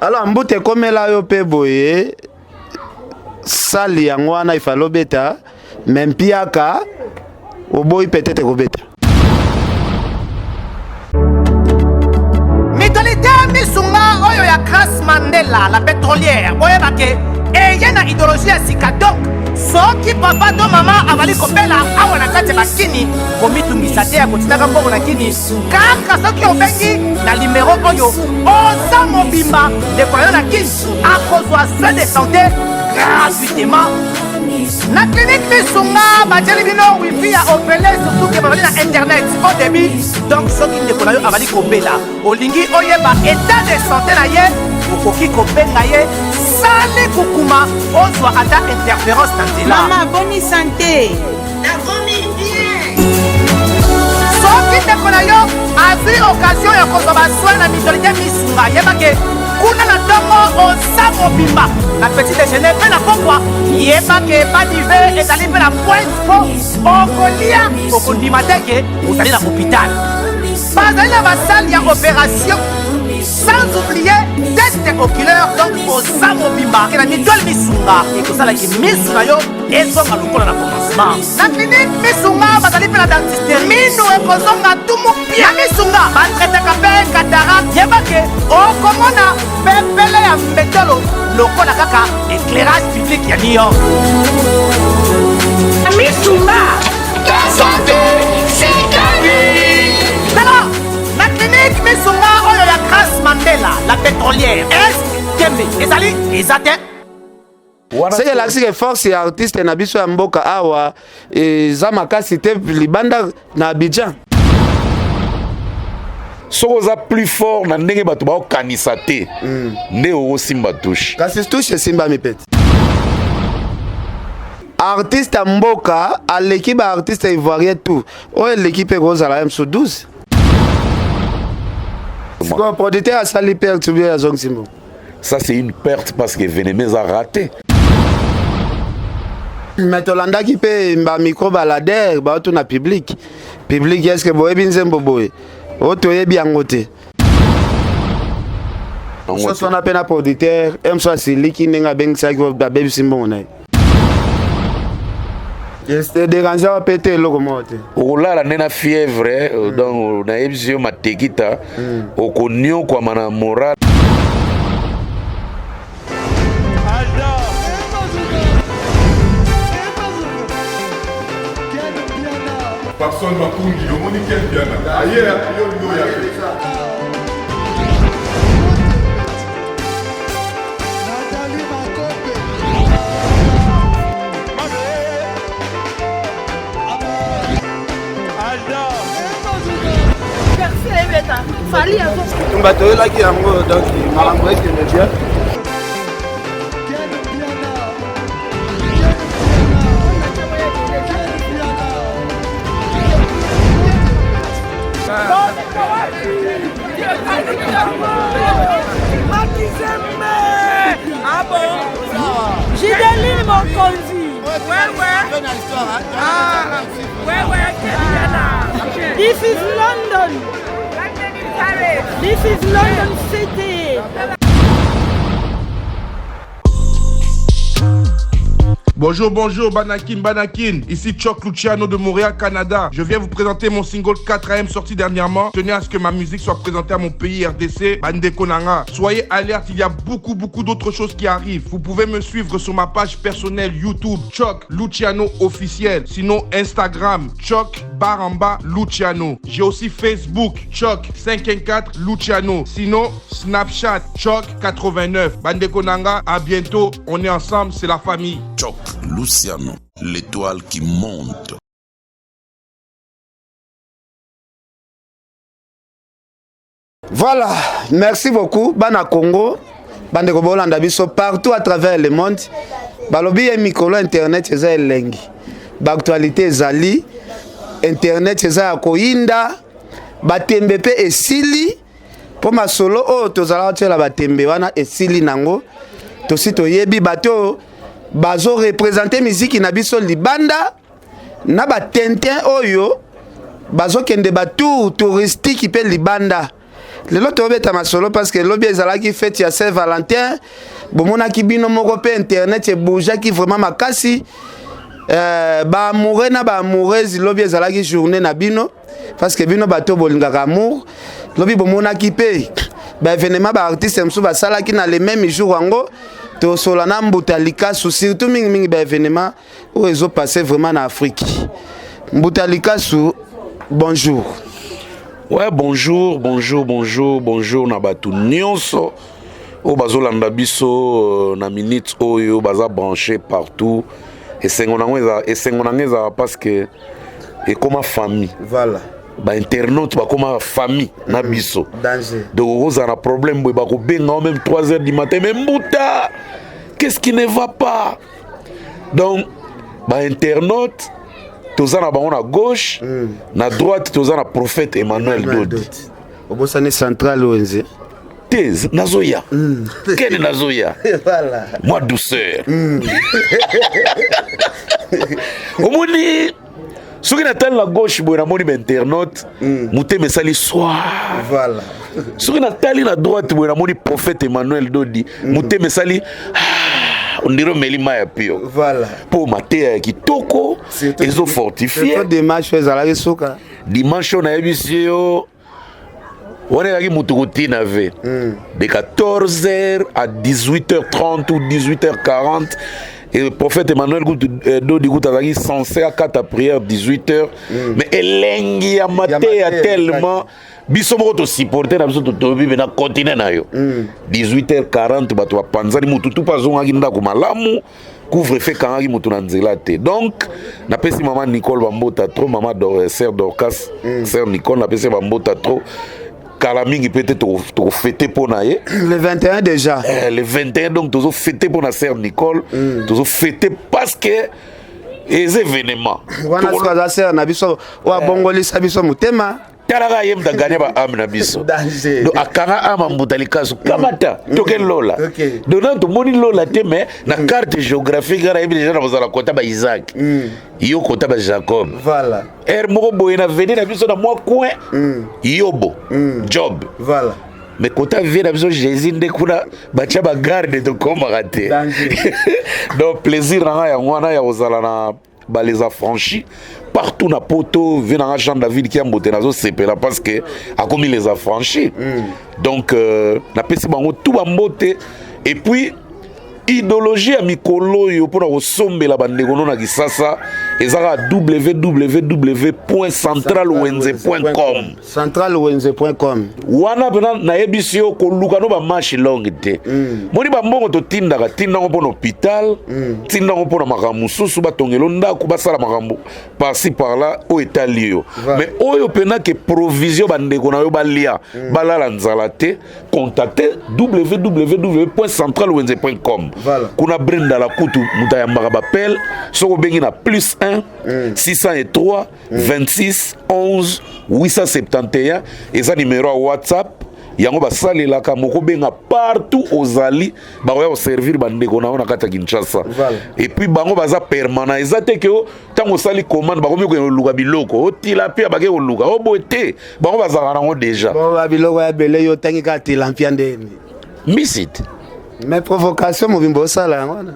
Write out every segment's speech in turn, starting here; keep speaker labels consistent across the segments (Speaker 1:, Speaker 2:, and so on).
Speaker 1: Alors mbuta ekomela yo mpe boye sali yango wana ifale obeta me mpiaka oboyi peut-être kobeta.
Speaker 2: Mutualité Misunga oyo ya Grace Mandela la pétrolière boyeba ke eye na idéologie ya sika donc soki papa to mama azali kobela awa na kati ya bakini komitungisa te ya kotindaka mbongo na kini kaka soki obengi na limero oyo oza mobimba ndeko na yo na kini akozwa soin de santé gratuitement na clinique misunga batieli bino wifi ya ofele surtout ke bazali na internet au débit donc soki ndeko na yo azali kobela olingi oyeba état de santé na ye okoki kobenga ye sali kukuma ozwa ata interférence na nzela
Speaker 3: mama boni sante
Speaker 2: nakomi bien soki ndeko na yo azwi occasion ya kozwa basoin na mutualité misunga yebake kuna na ntongo oza mobimba na petit déjeuner mpe na pokwa yebake badive ezali mpe na pointe mpo okolia okondima te ke ozali na hôpital bazali na basale ya opération sans oublier test oculaire donc oza mobimba ke na mitole misunga ekosalaki misu na yo ezonga lokola na commencement na clinique misunga bazali mpe na dentiste minu ekozonga tumu pia misunga batretaka mpe cataracte yeba ke okomona pepele ya mbetolo lokola kaka éclairage public ya new york
Speaker 3: misunga
Speaker 2: santé tala na clinique misunga oyo ya grace mandela la pétrolière est tembe ezali eza te
Speaker 1: Seke elakisi ke force ya artiste na biso ya mboka awa eza makasi te libanda na Abidjan.
Speaker 4: Soki oza plus fort na ndenge bato baokanisa te nde okosimba touche.
Speaker 1: Kasi touche esimbami pete. Artiste ya mboka aleki ba artiste ivoirien tout. Oyo eleki mpe kozala ye mosusu 12. Sikoyo producteur asali perte ou bien azongisi mbongo?
Speaker 4: Ça c'est une perte parce que événement eza raté.
Speaker 1: Mais tolandaki mpe ba micro baladeur baotuna public. Public est-ce que boyebi nzembo boye? Oyo toyebi yango te. Soso wana mpe na producteur M so asiliki ndenge abengisaki babebisi mbongo na ye. Dérange wa mpe te eloko moko te.
Speaker 4: Okolala nde na fièvre donc nayebisi yo matekita okoniokwama na moral.
Speaker 5: Papson Makungi, omoni Ken Mpiana aye yo olingi oya te.
Speaker 1: Tumba toyelaki yango donc makambo ekende bien.
Speaker 3: Gideline Mokonzi. This is London. This is London City.
Speaker 5: Bonjour, bonjour, Banakin, Banakin. Ici Chuck Luciano de Montréal, Canada. Je viens vous présenter mon single 4AM sorti dernièrement. Tenez à ce que ma musique soit présentée à mon pays RDC, Bandeko Nanga. Soyez alerte, il y a beaucoup, beaucoup d'autres choses qui arrivent. Vous pouvez me suivre sur ma page personnelle YouTube, Chuck Luciano officiel. Sinon, Instagram, Chuck barre en bas Luciano. J'ai aussi Facebook, Chuck 514 Luciano. Sinon, Snapchat, Chuck 89. Bandeko Nanga, à bientôt. On est ensemble, c'est la famille.
Speaker 6: Chuck Luciano, l'étoile qui monte.
Speaker 1: Voilà, merci beaucoup bana Congo, bandeko bolanda biso partout à travers le monde. Balobi ye mikolo internet eza elengi. Ba actualité ezali, internet eza ya koyinda, batembe pe esili po masolo oyo tozalaka tiela batembe wana esili nango. Tosi toyebi bato oyo bazo représenter miziki na biso libanda na ba tintin oyo bazokende ba tour touristique pe libanda. Lelo tobeta masolo parce que lobi ezalaki fête ya Saint Valentin. Bomonaki bino moko pe internet ebougeaki vraiment makasi. Ba amoureux na ba amoureuse, lobi ezalaki journée na bino parce que bino bato bolingaka amour. Lobi bomonaki pe ba événement, ba artiste mosusu basalaki na le même jour. Yango tosola na Mbuta Likasu, surtout mingimingi ba événement oyo ezopasse vraiment na Afrique. Mbuta Likasu, bonjour.
Speaker 4: Ouais, bonjour, bonjour, bonjour, bonjour na bato nyonso oyo bazolanda biso na minute oyo, baza branché partout. Esengo nango, esengo nango ezala parce que ekoma famille. Bainternaute bakoma famille na biso.
Speaker 1: Danger.
Speaker 4: Donc okozala na problème boye, bakobenga yo même 3 heures du matin: «Mais Mbuta, qu'est-ce qui ne va pas?» Donc bainternaute toza na bango na gauche, na droite toza na prophète Emmanuel Dodi.
Speaker 1: Obosani Central Wenze.
Speaker 4: Te, nazoya kene, nazoya. Mwa douceur. Omoni, soki natali na gauche boye, namoni bainternaute, motema esali soir. Soki natali na droite boye, namoni prophète Emmanuel Dodi, motema esali ah, on dirait omeli mai ya pio. Mpo mateya ya kitoko ezofortifie.
Speaker 1: Surtout dimanche oyo ezalaki suka.
Speaker 4: Dimanche oyo, nayebisi yo, wana ezalaki motu kotina ve de 14h à 18h30 ou 18h40. Et prophète Emmanuel kutu, Dodi kutu azalaki censé akata prière 18h, mais elengi ya mateya tellement, biso moko tosupporte na biso, totobi mpe na continent na yo. 18h40 bato bapanzani, motu tu mpe azongaki ndako malamu, couvre-feu ekangaki motu na nzela te. Donc napesi mama Nicole bambota trop, mama sœur Dorcas, sœur Nicole, napesi bambota trop. Kala mingi mpe te tokofete mpo na ye.
Speaker 1: Le 21 déjà.
Speaker 4: Eh, le 21. Donc tozofete mpo na sœur Nicole, tozofete parce que eza événement.
Speaker 1: Wana soki aza sœur na biso oyo abongolisa biso motema.
Speaker 4: Talaka ye moto aganye baâme na biso.
Speaker 1: Danger.
Speaker 4: Donc akanga âme, Mbuta Likasu, kamata toke lola. Donc nano tomoni lola te, mais na carte géographique nga nayebi déjà na kozala kota ba Isaac, yo kota ba Jacob. Ere moko boye na veni na biso na mwa coin, Yobo, Job. Mais kota vie na biso Jésus nde kuna batia bagarde, tokomaka te.
Speaker 1: Danger.
Speaker 4: Donc plaisir na ngai yango wana ya kozala na ba les affranchis partout na poto. Vie na nga Jean David Kiambote, nazosepela parce que akomi les affranchis. Donc napesi bango tout bambote. Et puis idéologie ya mikolo oyo mpona kosombela bandeko no na Kisasa eza kaka www.centralwenze.com.
Speaker 1: centralwenze.com.
Speaker 4: Wana mpena nayebisi yo, koluka no bamarche longue te. Moni bambongo totindaka, tindango mpo na hôpital, tindango mpo na makambo mosusu, batongelo ndako, basala makambo par-ci par-là oyo etali yo. Mais oyo mpena ke provision, bandeko na yo balia, balala nzala te, contacte www.centralwenze.com. Kuna Brenda Lakutu moto ayambaka bapele. Soki obengi na plus 1 603 26 11 871, eza numero ya WhatsApp yango basalelaka. Moko benga partout ozali, bakoya koservir bandeko na yo na kati ya Kinshasa. Et puis bango baza permanent. Eza te ke ntango osali commande, bakomi koluka biloko otilapia, bake koluka oboye te. Bango bazalaka nango déjà.
Speaker 1: Bon, biloko ya bele, yo otangi kaka tilapia ndeni?
Speaker 4: Mbisi te.
Speaker 1: Mais provocation mobimba osala yango wana.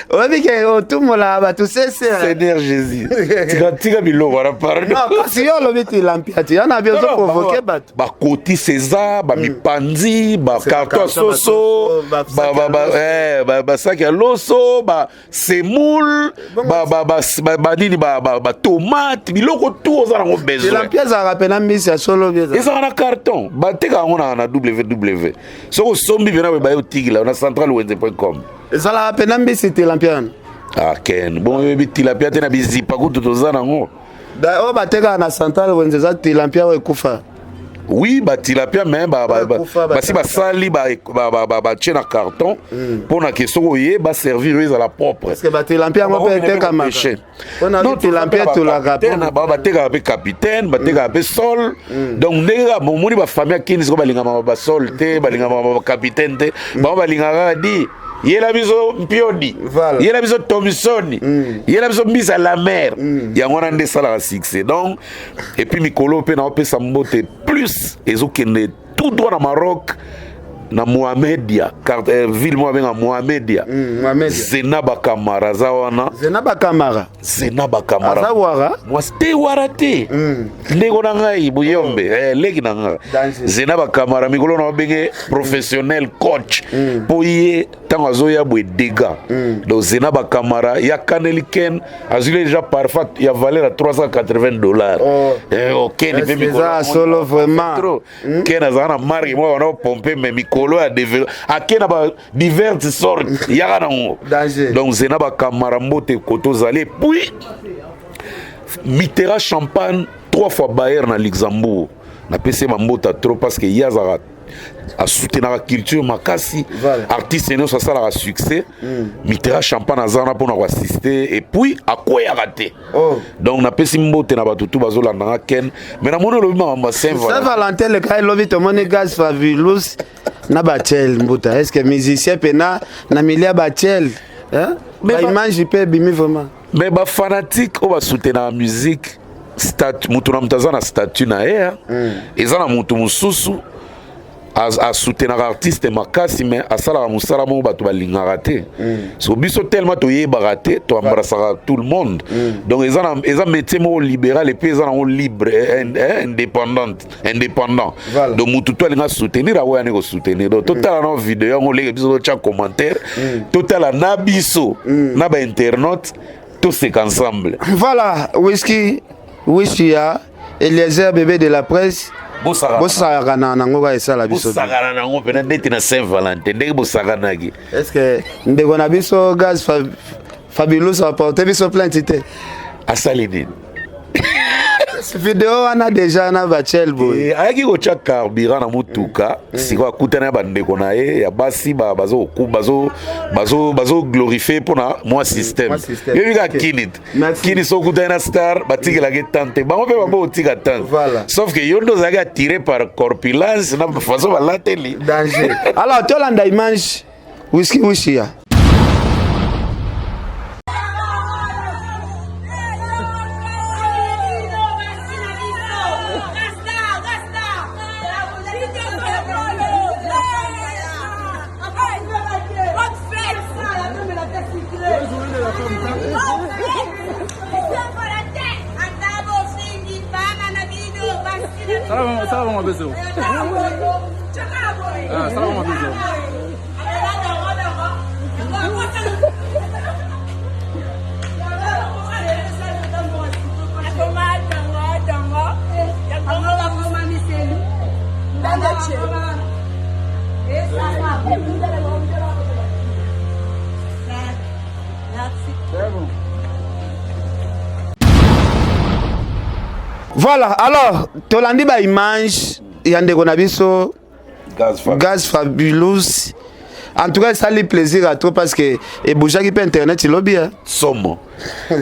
Speaker 1: Oyebi ke otumolaka bato sese.
Speaker 4: Seigneur Jésus, tika, tika biloko wana, pardon.
Speaker 1: Kasi yo olobi tilapia ti yana bi ozoprovoke bato.
Speaker 4: Bakotisi eza bamipanzi, bacarton ya soso, basaki ya loso, basemoule, banini, batomate, biloko tu oza nango besoin.
Speaker 1: Tilapia ezalaka mpena mbisi ya solo?
Speaker 4: Ezalaka na carton, bateka yango na www. Soki osombi mpena boye, baye otikila na centralwenze.com.
Speaker 1: Ezalaka mpena mbisi tilapia wana?
Speaker 4: Ah ken, bon, oyebi tilapia te? Na bizipa kutu toza nango.
Speaker 1: Oyo batekaka na Central Wenze eza tilapia oyo ekufa?
Speaker 4: Oui, batilapia, mais basi basali, batie na carton mpona ke soki oye baservir oyo ezala propre.
Speaker 1: Parce que batilapia yango mpe etekamaka mpona tilapia etulaka.
Speaker 4: Batekaka mpe capitaine, batekaka mpe sol. Donc ndenge kaka bomoni bafamille akini, siko balingamaka basol te, balingamaka bacapitaine te, bango balingaka kaka di Yela biso mpiodi.
Speaker 1: Voilà.
Speaker 4: Yela biso Thomson. Yela biso mbisa la mer. Yango wana nde esalaka succès. Donc et puis mikolo mpe naopesa mbote plus ezokende tout droit na Maroc na Mohamedia, ville moko abenga Mohamedia.
Speaker 1: Mohamedia.
Speaker 4: Zena Bakamara aza wana.
Speaker 1: Zena Bakamara.
Speaker 4: Zena Bakamara.
Speaker 1: Aza wara.
Speaker 4: Mwasi te wara te. Ndeko na ngai Buyombe, leki na ngai.
Speaker 1: Danger.
Speaker 4: Zena Bakamara mikolo na babenge professionnel coach. Po ye ntango azoya boye dégâts. Donc Zena Bakamara ya kaneli Ken azwi déjà parfois ya valeur à $380.
Speaker 1: Oh.
Speaker 4: Oh, Ken
Speaker 1: Est-ce
Speaker 4: mpe
Speaker 1: que
Speaker 4: mikolo
Speaker 1: eza solo vraiment?
Speaker 4: Trop. Ken azala na marque moko wana pompe mais mikolo ya développe ake na ba diverses sortes yaka nango.
Speaker 1: Danger.
Speaker 4: Donc Zena Bakamara mbote koto ozali. Et puis Mitterrand Champagne 3 fois Bayer na Luxembourg. Napesi ye bambota trop parce que ye azalaka asoutenaka culture makasi.
Speaker 1: Voilà.
Speaker 4: Artiste nyonso asalaka succès. Mitterrand Champagne aza wana mpona koassiste et puis akweyaka te.
Speaker 1: Oh.
Speaker 4: Donc napesi mbote na bato tu bazolandanga Ken, mais namoni olobi makambo ya Saint
Speaker 1: Saint
Speaker 4: Valentin.
Speaker 1: Valentin le kai lobi tomoni Gaz Fabulous na Bachel Mbuta. Est-ce que musicien pena na milia Bachel? Hein?
Speaker 4: Mais
Speaker 1: Ba image pe bimi vraiment.
Speaker 4: Mais bafanatique oyo basoutenaka musique, moto na moto aza na statut na ye, hein. Eza na moto mosusu asoutenaka artiste makasi mais asalaka mosala moko bato balingaka te. So biso tellement toyebaka te, toembrassaka tout le monde. Donc eza na eza métier moko libéral et puis eza nango libre, indépendante, indépendant.
Speaker 1: Voilà.
Speaker 4: Donc motu to alinga soutenir akoya kosoutenir. Donc totala na video yango, oleke biso totya commentaire, totala na biso na bainternaute, toseka ensemble.
Speaker 1: Voilà, whisky, whisky ya Eliezer bébé de la presse.
Speaker 4: Bosakana.
Speaker 1: Bosakana na nango ka esala biso.
Speaker 4: Bosakana nango mpena ndeti na Saint Valentin ndenge bosakanaki.
Speaker 1: Est-ce que ndeko na biso Gaz Fabulous apporte biso plainte te?
Speaker 4: Asali nini?
Speaker 1: Video wana déjà na Bachel boy.
Speaker 4: Ayaki kotya carburant na motuka, sikoyo akutani na bandeko na ye ya basi bazoglorifie mpona mwa système.
Speaker 1: Mwa système.
Speaker 4: Yoyebi kaka
Speaker 1: Ok.
Speaker 4: kini te.
Speaker 1: Merci.
Speaker 4: Kini so okutani na star batikelaki tante bango mpe babo otika tante.
Speaker 1: Voilà.
Speaker 4: Sauf que yo nde ozalaki attiré par corpulence na façon balateli.
Speaker 1: Danger. Alors tolanda image whisky whisky ya. Voilà, alors tolandi ba image ya ndeko na biso
Speaker 4: Gaz Fabulous.
Speaker 1: Gaz Fabulous. En tout cas, ça lui plaisir à trop parce que ebougeaki mpe internet elobi, hein.
Speaker 4: Somo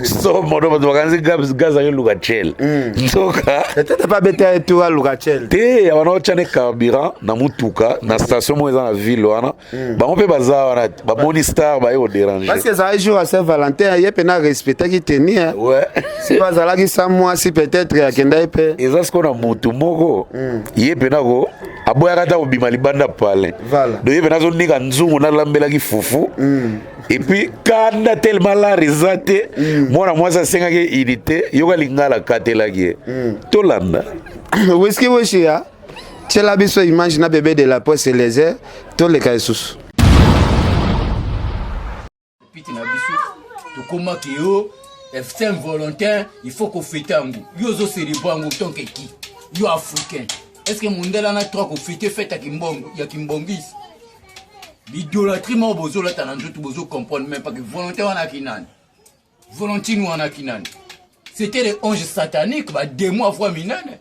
Speaker 4: somo do bato bakanisi gaz akeluka chel nzoka.
Speaker 1: Peut-être pas beta ye tour aluka chel.
Speaker 4: Te, wana otya ne carburant na mutuka na station moko eza na ville wana, bango mpe baza wana te, bamoni star baye koderange.
Speaker 1: Parce que ezalaki jour ya Saint Valentin, ye mpena respectaki teni, hein.
Speaker 4: Ouais.
Speaker 1: Si bazalaki sa mwasi peut-être akendaki mpe.
Speaker 4: Eza sikoyo na motu moko ye mpena ko aboyaka ata kobima libanda palin.
Speaker 1: Voilà.
Speaker 4: Donc ye mpena azonika nzungu nalambelaki fufu et puis kanda tellement lar eza te, mwana mwasi asengaki unité yoka lingala akatelaki ye. Tolanda.
Speaker 1: Whisky wishi ya tiela biso image na bébé de la presse Eliezer, toleka lisusu.
Speaker 7: Piti na biso tokomaki yo Saint Valentin, il faut kofete yango. Yo ozocelebre yango tonke ki yo africain? Est ce que mondele ana droit kofete fete ya kimbongo ya kimbongisi? L'idolâtrie moko bozolata na nzoto, bozocomprendre même pas que Valentin wana aki nani, Valentine wana aki nani. C'était les anges sataniques, bademo avoi minene.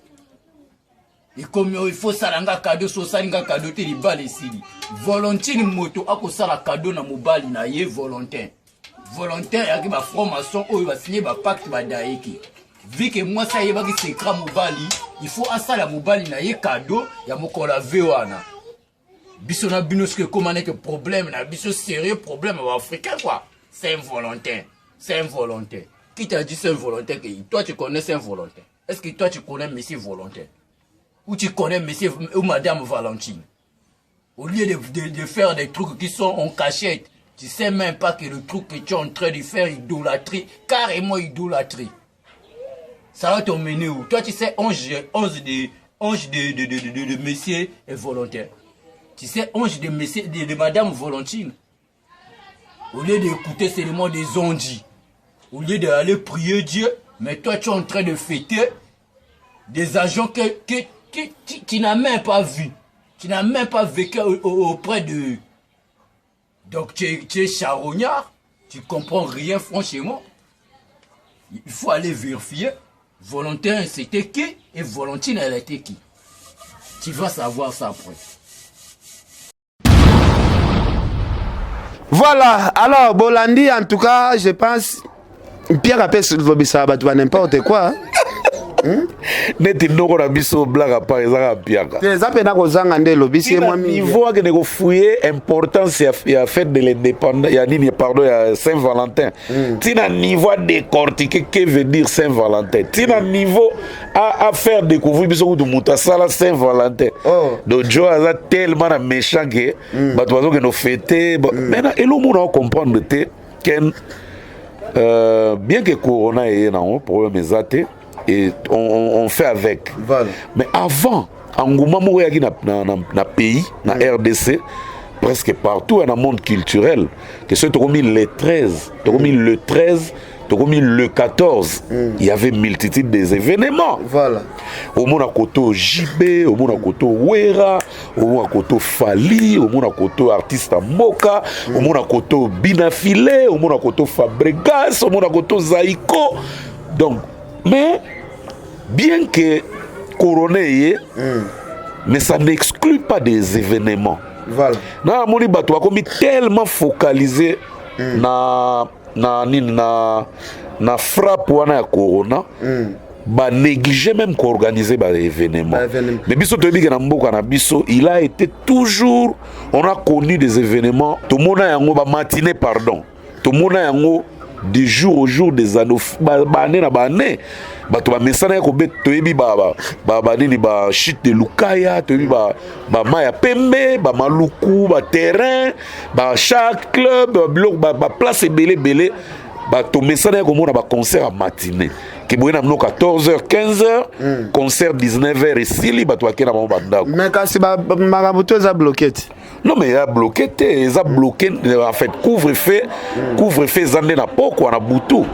Speaker 7: Ekomi oyo il faut sala nga kado, so osali nga kado te, libala esili. Valentine moto akosala kado na mobali na ye Valentin. Valentin ayaki bafranc-maçon oyo basinye bapacte badayeki vi ke mwasi ayebaki secret mobali, il faut asala mobali na ye kado ya mokolo ave wana. Biso na bino soki ekóma nete problème na biso sérieux, problème ya baafricain quoi. Saint Valentin, Saint Valentin. Qui t'a dit Saint Valentin? Que toi tu connais Saint Valentin? Est-ce que toi tu connais monsieur Valentin ou tu connais monsieur ou madame Valentine? Au lieu de faire des trucs qui sont en cachette, tu sais même pas que le truc que tu es en train de faire, idolâtrie, carrément idolâtrie. Ça va t'emmener où? Toi, tu sais, ange, ange de, ange de monsieur est volontaire. Tu sais, ange de monsieur, de madame Valentine. Au lieu d'écouter seulement des ondits, au lieu d'aller prier Dieu, mais toi, tu es en train de fêter des agents que tu n'as même pas vu. Tu n'as même pas vécu auprès d'eux. Donc, tu es charognard, tu comprends rien franchement. Il faut aller vérifier. Volontaire, c'était qui? Et Valentine, elle était qui? Tu vas savoir ça après.
Speaker 1: Voilà, alors Bolandi, en tout cas, je pense, Pierre appelle lobisa bato ba n'importe quoi.
Speaker 4: Neti ndoko na biso, blague à part, ezaka piaka.
Speaker 1: Te, eza mpe na kozanga nde elobisi ye mwa mingi.
Speaker 4: Niveau akende kofouiller importance ya fête de l'indépendance ya nini, pardon, ya Saint Valentin, ntina niveau adécortiquer que veut dire Saint Valentin, ntina niveau a faire découvrir biso kutu moto asala Saint Valentin.
Speaker 1: Oh.
Speaker 4: Donc jo aza tellement na méchant ke bato bazokende ofêter. Maintenant, elomona ocomprendre te ken bien que corona eye nango problème eza te et on fait avec. Mais avant, engouement moko eyaki na pays, na RDC, presque partout na monde culturel, que soki tokomi le 13, tokomi le 13, tokomi le 14, il y avait multitude des événements. Omona koto JB, omona koto Wera, omona koto Fally, omona koto artiste ya mboka, omona koto Binafile, omona koto Fabregas, omona koto Zaiko. Donc, mais bien que corona eye, mais ça n'exclut pas des événements. Na namoni bato bakomi tellement focalisé na nini, na frappe wana ya corona, banéglige même koorganiser baévénement.
Speaker 1: Ba-événement.
Speaker 4: Mais biso toyebi ke na mboka na biso, il a été toujours, on a connu des événements, tomona yango bamatinée, pardon, tomona yango du jour au jour, des années, baannée na baannée, bato bamesana ya kobeta. Toyebi banini, bachute de Lukaya, toyebi bama ya pembe, bamaluku, baterrain, bachaque club, biloko, baplace ebele ebele. Bato mesana ya komona baconcert ya matinée ke boye na bino 14 h, 15 h, concert 19 h esili, bato bakei na bango bandako.
Speaker 1: Mais kasi makambo to eza bloqué te.
Speaker 4: Non, mais eza bloqué te, eza bloqué en fait couvre-feu. Couvre-feu eza nde na pokwa, na butu.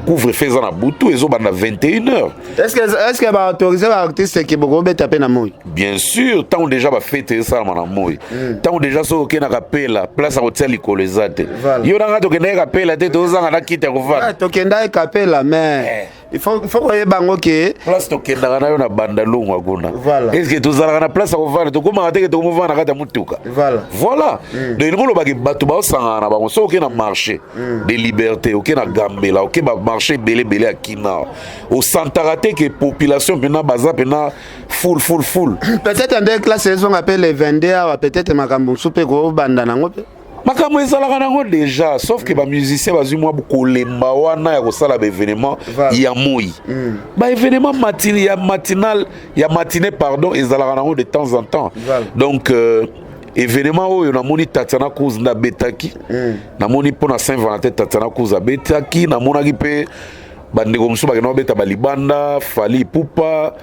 Speaker 4: Couvre-feu eza na butu, ezobanda 21 heures.
Speaker 1: Est ce que baautorise baartiste ke bokobeta mpe na moi?
Speaker 4: Bien sûr, ntango déjà bafête esalama na moi, ntango déjà soki okendaka kapela, place ya kotia likolo eza te. Yo nanga tokendaki kapela te, tozanga na kiti ya kovanda.
Speaker 1: Tokendaki kapela, mais il faut koyeba yango ke
Speaker 4: Place tokendaka na yo na banda longwa kuna, est ce que tozalaka na place ya kovanda? Tokomaka teke tokomovanda na kati ya motuka. Voilà. Donc elingi olobaki bato baosangana na bango. Soki oke na marché de Liberté, oke na Gambela, oke bamarché ebele ebele ya kina, osantaka te ke population mpena baza mpena full full full.
Speaker 1: Peut-être nde classe ezonga mpe le 22 awa, peut-être makambo mosusu mpe kobanda nango mpe.
Speaker 4: Makambo ezalaka nango déjà, sauf que bamusicien bazwi mwa kolemba wana ya kosala baévénement ya moi. Baévénement matine, ya matinal, ya matinée, pardon, ezalaka nango de temps en temps. Donc événement oyo namoni, Tatiana Cruz nde abetaki. Namoni mpo na Saint Valentin, Tatiana Cruz abetaki. Namonaki mpe bandeko mosusu bakenda babeta balibanda, Fally Ipupa,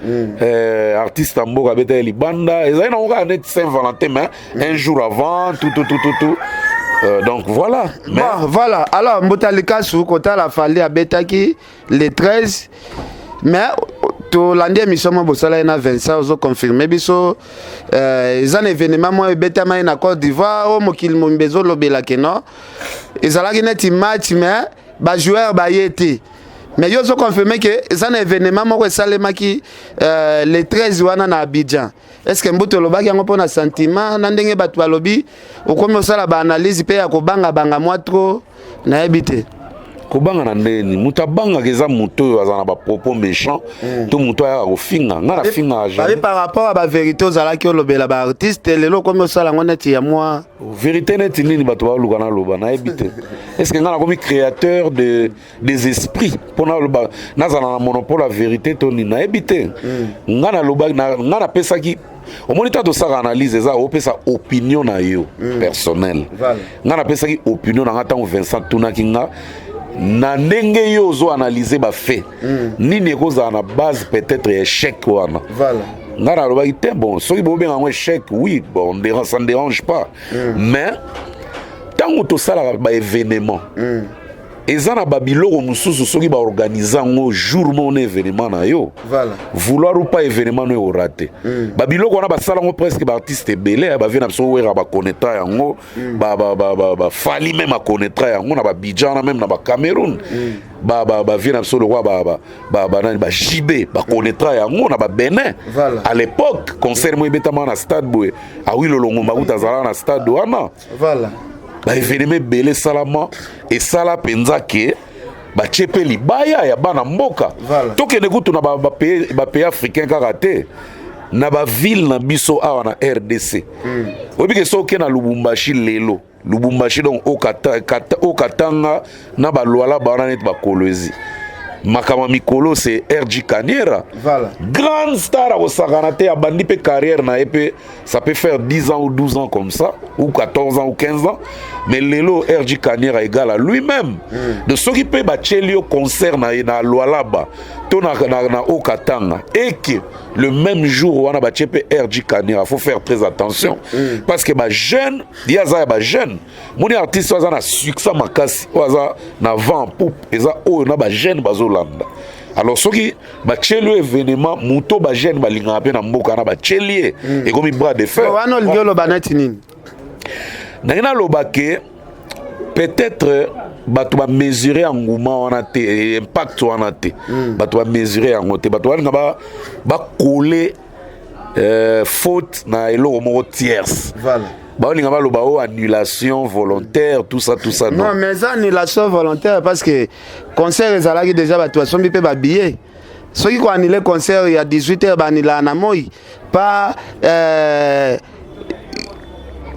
Speaker 4: artiste ya mboka abetaki libanda. Ezali nango kaka neti Saint Valentin, mais un jour avant, tout tout tout tout tout. Donc voilà.
Speaker 1: Mais bon, voilà. Alors Mbuta Likasu, kotala Fally abetaki le 13, mais tolandi émission mo bosala ye na Vincent, ozoconfirme biso eza na événement moko ebetama ye na Côte d'Ivoire oyo mokili mobimba ezolobelake. Non, ezalaki neti match, mais bajoueur baye te. Mais yo ozoconfirme ke eza na événement moko esalemaki le 13 wana na Abidjan. Est ce que Mbuta olobaki yango mpo na sentiment na ndenge bato balobi, okomi osala baanalyse mpe ya kobangabanga mwa trop, nayebi te?
Speaker 4: Kobanga na ndeni? Moto abangaka eza moto oyo aza na bapropos méchant to moto ayaka kofinga. Nga nafingaka
Speaker 1: Babi
Speaker 4: jamais.
Speaker 1: par rapport à bavérité ozalaki olobela baartiste, lelo okomi osala yango neti ya mwa
Speaker 4: Vérité neti nini? Bato baoluka naloba, nayebi te. Est ce que nga nakomi créateur des esprits mpo naloba, nazala na monopole ya vérité to nini? Nayebi te. Nga naloba nga napesaki, omoni, ntango tosaka analyse, eza opesa opinion na yo personnel. Nga napesaki opinion na nga ntango Vincent tunaki nga na ndenge yo ozoanalyse bafaits, nini ekozala na base peut-être ya échec wana. Nga nalobaki te, bon, soki bobenga yango échec, oui, bon, ça ne dérange pas, mais ntango tosalaka baévénement, eza na babiloko mosusu, soki baorganize yango jour moko na événement na yo, vouloir ou pas, événement no ekorater. Babiloko wana basala yango presque baartiste ebele, bavie na biso Wera bakonnaîtra yango, bafali même akonnaîtra yango na babidjan wana, même na bacameroun, bavie na biso lokwa banani, baJB bakonnaîtra yango na babenin. À l'époque, concert mo ebetama na stade boye, Awilo Longomba kuta azalaka na stade wana. Baévénement ebele esalama, esala mpenza ke batie mpe libaya ya bana mboka. Tokende kutu na bapays africain kaka te, na baville na biso awa na RDC. Oyebi ke soki oke na Lubumbashi lelo, Lubumbashi donc Okatanga na balwala bawana neti bakolwezi, makambo ya mikolo, c'est RG Kaniera. Grande star akosakana te, abandi mpe carrière na ye mpe ça peut faire 10 ans ou 12 ans comme ça, ou 14 ans ou 15 ans, mais lelo RG Kaniera égal à lui-même. De soki mpe batieli yo concert na ye na Lwalaba to na Okatanga et que le même jour wana batie mpe RG Kaniera, faut faire très attention, parce que bajeune, ye aza ya bajeune. Moni artiste oyo aza na succès makasi, oyo aza na vent en poupe, eza oyo na bajeune bazolanda. Alors soki batieli yo événement, moto bajeune balingaka mpe na mboka wana, batieli ye, ekomi bras de fer.
Speaker 1: Wana olingi oloba neti nini?
Speaker 4: Ndenge naloba ke peut-être bato bamesure enguma wana te, impact wana te. Bato bamesure yango te. Bato balinga bakole faute na eloko moko tierce. Baolinga baloba o annulation volontaire, tout ça, tout ça.
Speaker 1: Non, non, mais eza annulation volontaire parce que concert ezalaki déjà, bato basombi mpe babillet. Soki koannule concert ya 18 heures, baannulaka na moi pas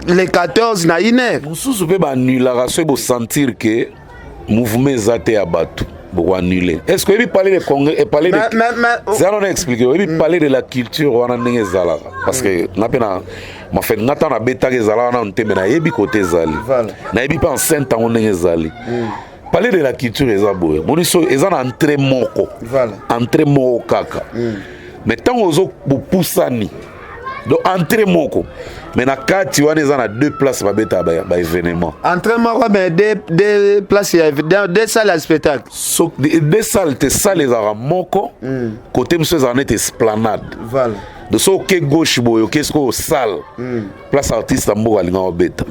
Speaker 1: le 14 na 1 heure.
Speaker 4: Mosusu mpe baannulaka soki bosentir ke mouvement eza te ya bato, bokoannule. Est ce que oyebi palais de congrès, palais de
Speaker 1: Mais
Speaker 4: zala wana expliqué, oyebi palais de la culture wana ndenge ezalaka? Parce que nga mpe na mafe, nga ntango nabetaka, ezalaka nano te, me nayebi kote ezali. Nayebi mpe enceinte yango ndenge ezali. Palais de la culture eza boye, moni so eza na entrée moko. Entrée moko kaka, mais ntango ozo bopusani, donc entrée moko, mais na kati wana eza na deux places babetaka baévénement.
Speaker 1: Entrée moko, mais deux places ya deux salles ya spectacle.
Speaker 4: So, deux salles te, salle ezalaka moko, côté mosusu ezalaka neti esplanade. De so oke gauche boye, oke sikoyo salle, place artiste ya mboka alingaka obeta.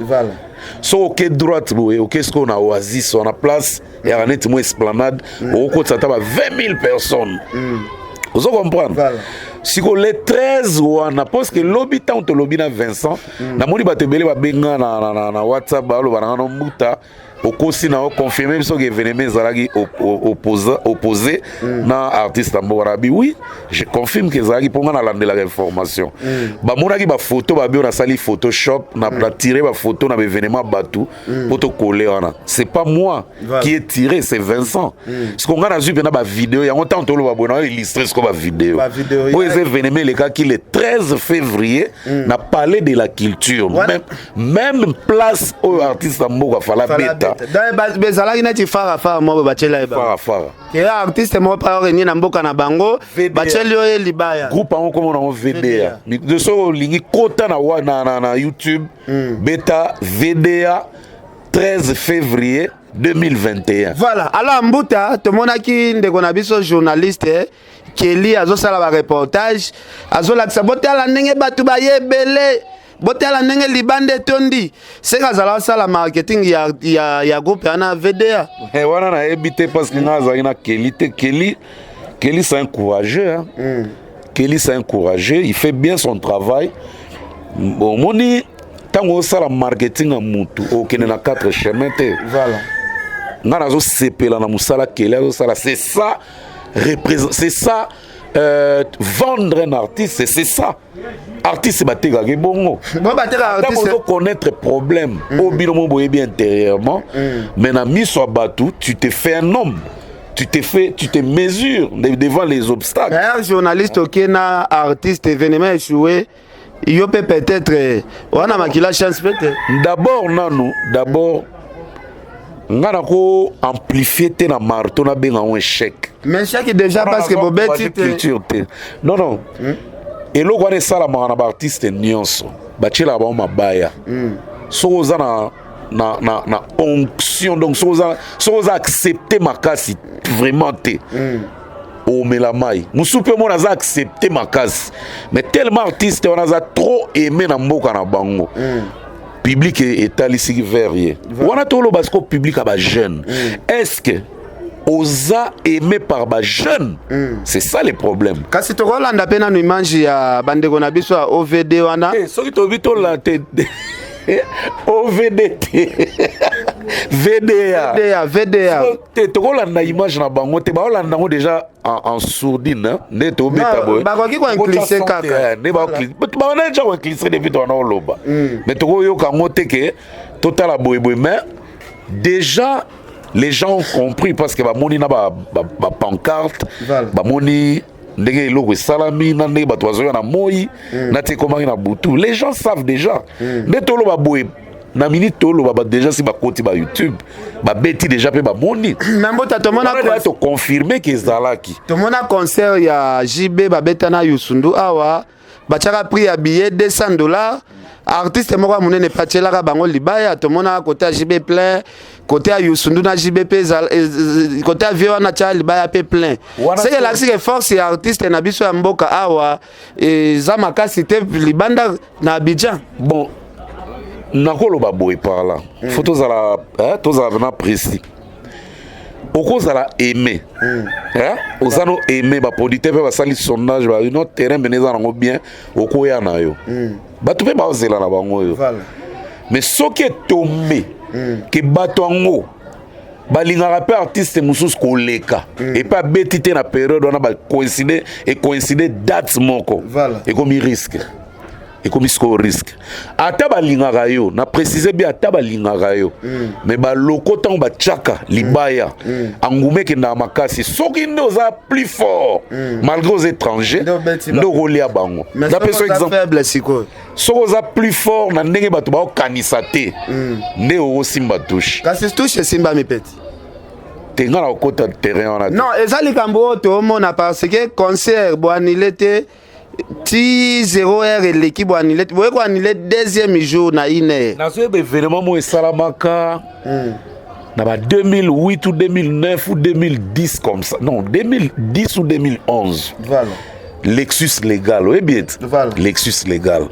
Speaker 4: So oke droite boye, oke sikoyo na oasis wana, place eyaka neti mwa esplanade, okokotisa ata ba 20 000 personnes. Ozo comprendre? Sikoyo le 13 wana, parce que lobi ntango tolobi na Vincent, namoni bato ebele babenga na WhatsApp, baloba na nga no mbuta okosi na oconfirme biso ke événement ezalaki opposé na artiste ya mboka. Nabi oui, je confirme ke ezalaki, mpo nga nalandelaka information. Bamonaki bafoto, babi oyo nasali Photoshop na tire bafoto na baévénement bato mpo tokole wana. C'est pas moi qui ai tiré, c'est Vincent. Siko nga nazwi mpena bavideo yango, ntango toloba boye, nayo illustre siko bavideo.
Speaker 1: Bavideo,
Speaker 4: oyo eza événement elekaki le 13 février na palais de la culture, même place oyo artiste ya mboka fala beta.
Speaker 1: Donc bezalaki neti fara fara moko batiela ye bango.
Speaker 4: Fara fara.
Speaker 1: Ke artiste moko mpa orenie na mboka na bango.
Speaker 4: VDA.
Speaker 1: Batieli oyo ye libaya.
Speaker 4: Groupe yango komona yango VDA. De soki olingi kota na YouTube, beta VDA 13 février 2021.
Speaker 1: Voilà. Alors mbuta, tomonaki ndeko na biso journaliste Keli azosala bareportage, azolakisa: botala ndenge bato baye ebele, botala ndenge libanda etondi. Seke azala osala marketing ya groupe wana VDA.
Speaker 4: Eh, wana nayebi te, parce que nga azalaki na Keli te. Keli, c'est un courageux, hein? Keli, c'est un courageux, il fait bien son travail. Bon, omoni, ntango osala marketing ya mutu, okende na quatre chemin te. Nga nazosepela na mosala Kelly azosala. C'est ça, c'est ça, vendre un artiste, c'est ça. Artiste batekaka ebongo.
Speaker 1: Bon, bateka artiste.
Speaker 4: Ozo connaître problème oyo bino mo boyebi intérieurement, mais na miso ya bato, tu te fais un homme, tu te fais, tu te mesures devant les obstacles.
Speaker 1: Un journaliste oke na artiste, événement échoué, yo mpe peut-être wana makila chance mpe te.
Speaker 4: D'abord nanu, d'abord nga nako amplifie te na marteau, nabenga yango échec.
Speaker 1: Mais échec déjà, parce que bobeti te.
Speaker 4: Culture te, non, non. Eloko wana esalamaka na baartiste nyonso, batielaka bango mabaya. Soki oza na onction, donc soki oza accepte makasi vraiment te, omela mai mosusu mpe mona aza accepte makasi, mais tellement artiste wana aza trop aimé na mboka na bango, public etalisiki vers ye wana. Toloba siko public ya bajeune, est ce que oza aimé par bajeune? C'est ça le problème.
Speaker 1: Kasi tokolanda mpe nanu image ya bandeko na biso ya OVD wana.
Speaker 4: Eh, soki tobi tolanda te, OVD te, VDA.
Speaker 1: VDA, VDA.
Speaker 4: Te, tokolanda image na bango te, baolanda yango déjà en sourdine, hein, nde tobeta boye.
Speaker 1: Bakoki koincluse kaka.
Speaker 4: Nde baona déjà koincluse depuis tona oloba, mais tokoyoka yango te ke totala boyeboye. Mais déjà les gens ont compris, parce que bamoni na bapancarte, bamoni ndenge eloko esalami, na ndenge bato bazoya na moi na ti ekomaki na butu. Les gens savent déjà. Nde toloba boye, na minute toloba, ba déjà si bakoti ba YouTube, babeti déjà mpe bamoni.
Speaker 1: Na mbota tomona.
Speaker 4: Wana toconfirme ke ezalaki.
Speaker 1: Tomona concert ya JB, babeta na Youssou N'Dour awa, batiaka prix ya billet 200 $. Artiste moko ya monene patielaka bango libaya. Tomona côté ya JB plein, côté ya Youssou N'Dour na JB mpe côté ya vie wana tia libaya mpe plein. Seke elakisi ke force ya artiste na biso ya mboka awa eza makasi te libanda na Abidjan.
Speaker 4: Bon, nakoloba boye, par là faut tozala, hein, tozala vraiment précis. Okozala aimé, hein? Oza no aimé, baproducteur mpe basali sondage, ba no terrain pene eza nango bien, okoya na yo, bato mpe baozela na bango oyo. Mais soki etombe ke bato yango balingaka mpe artiste mosusu koleka, epe abeti te na période wana, bacoïncide, ecoïncide date moko, ekomi risque, ekomi sikoyo risque. Ata balingaka yo, na précise bien, ata balingaka yo, mais baloko ntango batiaka libaya, anguma ekendaka makasi. Soki nde oza plus fort, malgré oza étranger, nde okolia bango.
Speaker 1: Napesa exemple. Faible sikoyo?
Speaker 4: Soki oza plus fort na ndenge bato baokanisa te, nde okosimba touche.
Speaker 1: Kasi touche esimbami peti.
Speaker 4: Te, nga na kokota terrain wana te.
Speaker 1: Non, eza likambo oyo toomona, parce que concert boanile te ti 0 heure eleki, boanile te, boye koanile deuxième jour na une heure.
Speaker 4: Nazoyeba événement moko esalamaka na ba 2008 ou 2009 ou 2010 comme ça, non, 2010 ou 2011. Lexus Légal, oyebi ete Lexus Légal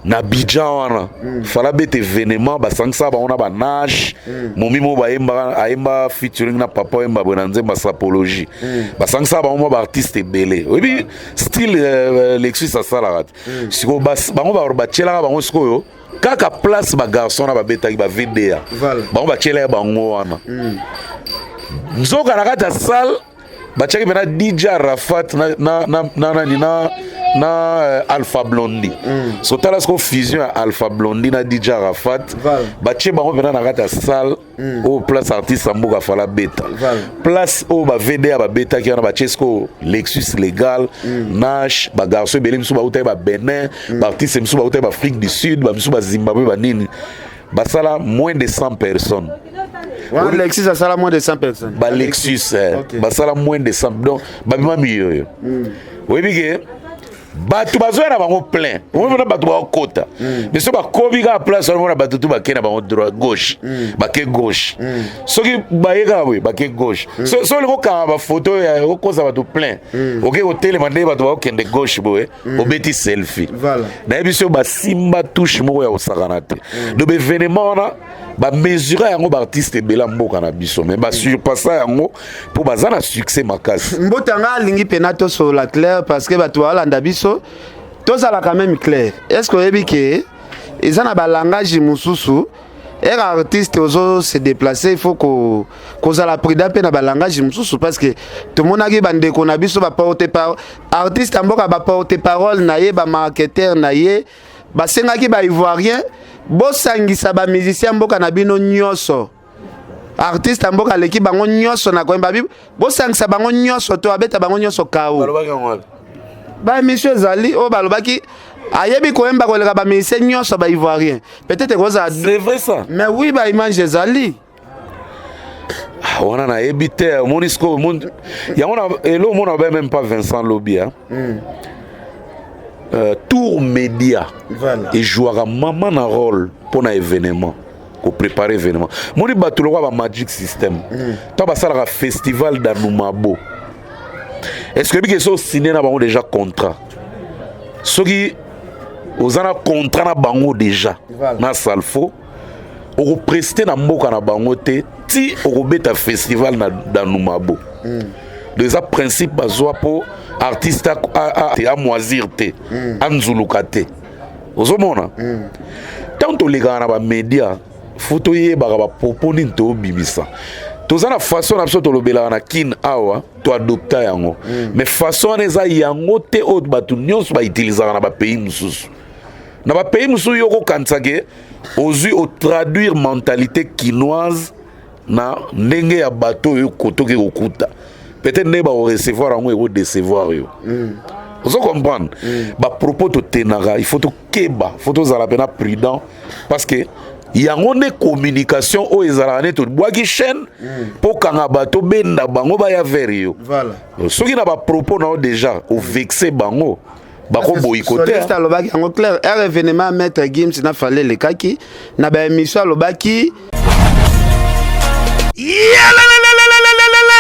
Speaker 4: na Abidjan wana, fala beta événement, basangisaka bango na banage momi moko bayembaka, ayemba featuring na papa oyemba boye na nzembo ya sapologie. Basangisaka bango mwa baartiste ebele, oyebi style Lexus asalaka te. Sikoyo bango batielaka bango sikoyo kaka place bagarçon na babetaki ba VDA. Bango batielaka bango wana, nzoka na kati ya salle batiaki mpena DJ Arafat na nani na Alpha Blondy. So tala siko fusion ya Alpha Blondy na DJ Arafat. Batie bango mpena na kati ya salle oyo place artiste ya mboka fala beta. Place oyo ba VDA babetaki wana, batie siko Lexus Légal, Nash, bagarçon ebele misusu bautaki ba Benin, baartiste misusu bautaki ba Afrique du Sud, bamisusu ba Zimbabwe, banini, basala moins de 100 personnes.
Speaker 1: Wana Lexus asala moins de 100 personnes?
Speaker 4: Balexus, eh, basala moins de 100, donc babima miyoyo. Oyebi ke bato bazoya na bango plein, omona bato bakokota, mais so bakomi kaka place wana, mona bato tu bake na bango droit, gauche, bake gauche. Soki baye kaka boye, bake gauche. So olingi okanga bafoto okosa bato plein, oke kotelema ndenge bato bakokende gauche boye, obeti selfie. Nayebi so basimba touche moko ya kosakana te. Donc événement wana bamesure yango, baartiste ebele ya mboka na biso, mais basurpassa yango mpo baza na succès makasi.
Speaker 1: Mbote, nga alingi mpena tosolola clair, parce que bato baolanda biso, tozala quand même clair. Est ce que oyebi ke eza na balangage mosusu? Ere artiste ozo se déplacer, il faut ko kozala prudent mpe na balangage mosusu, parce que tomonaki bandeko na biso baporte par artiste ya mboka, baporte parole na ye, bamarketeur na ye basengaki baivoirien bosangisa bamusicien mboka na bino nyonso. Artiste ya mboka aleki bango nyonso na koyemba, bosangisa bango nyonso to abeta bango nyonso kao. Baémission ezali oyo balobaki ayebi koyemba koleka bamusicien nyonso baivoirien, peut-être kozala.
Speaker 4: C'est vrai ça?
Speaker 1: Mais oui, baimage ezali.
Speaker 4: Ah, wana nayebi te. Omoni sikoyo yango na elo omona ba même pas Vincent Lobi, hein? Tour média ejouaka mama na rôle mpo na événement, kopréparer événement. Moni bato lokwa ba Magic System, to basalaka festival d'Anumabo, est ce que ebiki esi osine na bango déjà contrat? Soki oza na contrat na bango déjà na Salfo, okoprester na mboka na bango te ti okobeta festival na d'Anumabo. Donc eza principe bazwa mpo artiste amoisir te, anzuluka te. Ozomona, ntango tolekaka na bamédia, faut toyebaka bapropos nini toobimisa. Toza na façon na biso tolobelaka na Kine awa, toadopta yango, mais façon wana eza yango te oyo bato nyonso bautilisaka na bapays mosusu. Na bapays mosusu, yo kokanisa ke ozwi otraduire mentalité kinoise na ndenge ya bato oyo kotoki kokuta, peut-être ndenge bakorecevoir yango ekodecevoir yo. Ozo comprendre? Bapropos totenaka, il faut tokeba, faut tozala mpena prudent, parce que yango nde communication oyo ezalaka nde tobwaki chaîne mpo kanga bato, benda bango baya vers yo. Soki na bapropos na yo déjà ovexe bango, bakoboyikote.
Speaker 1: Soliste alobaki yango clair, ere événement Maître Gims na Fally elekaki na baémission, alobaki.
Speaker 8: Yalalalalalalalala!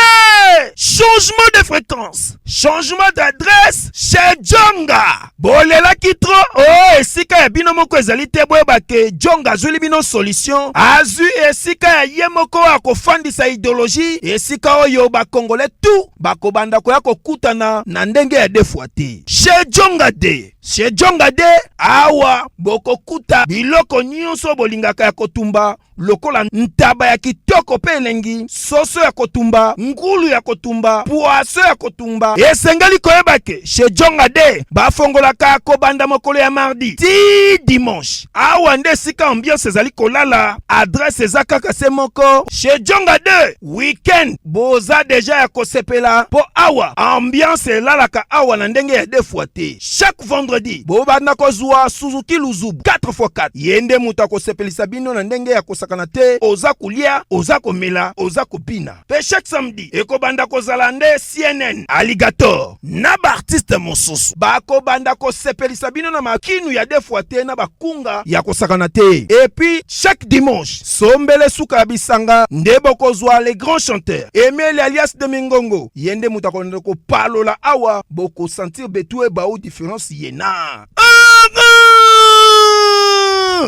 Speaker 8: Changement de fréquence, changement d'adresse chez Jonga. Bolelaki trop o oh, esika ya bino moko ezali te. Boyeba ke Jonga azwili bino solution, azwi esika ya ye moko akofandisa idéologie, esika oyo bakongolais tout bakobanda koya kokutana na ndenge ya deux fois te. Chez Jonga de, chez Jonga de awa bokokuta biloko nyonso bolingaka ya kotumba, lokola ntaba ya kitoko mpe elengi, soso ya kotumba, ngulu ya kotumba, poisson ya kotumba. Esengeli koyeba ke chez Jonga de bafongolaka kobanda mokolo ya mardi ti dimanche. Awa nde esika ambiance ezali kolala. Adresse eza kaka se moko, chez Jonga de. Weekend boza déjà ya kosepela, mpo awa ambiance elalaka awa na ndenge ya deux fois te. Chaque vendredi bobanda kozwa Suzuki Luzubu 4x4, ye nde moto akosepelisa bino na ndenge ya kosakana te. Oza kolia, oza komela, oza kobina. Mpe chaque samedi ekobanda kozala nde CNN Alligator na baartiste mosusu bakobanda kosepelisa bino na makinu ya deux fois te, na bakunga ya kosakana te. Et puis chaque dimanche, sombele suka ya bisanga nde bokozwa les grands chanteurs Emile alias de Mingongo, ye nde moto akolanda kopalola awa. Bokosentir betu ebau différence ye na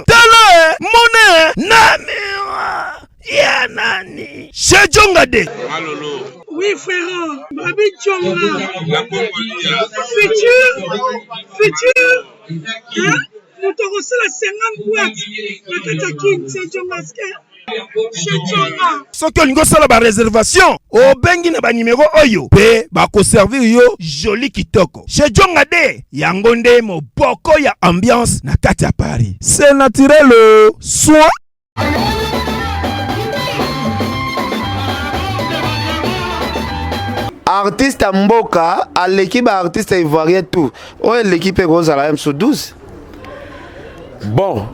Speaker 8: tala mone na miroir ya nani, chez Jonga de.
Speaker 3: Oui, frère, Babi Djonga. Futur, futur, hein? Moto akosala 50 boîte na kati ya Kin, c'est Djonga chez Djonga.
Speaker 8: Soki olingi osala baréservation, obengi na banimero oyo mpe bakoservir yo joli kitoko. Chez Jonga de, yango nde moboko ya ambiance na kati ya Paris. C'est naturel, soin.
Speaker 1: Artiste ya mboka aleki baartiste ivoirien tout oyo eleki mpe kozala ye mosu 12.
Speaker 4: Bon.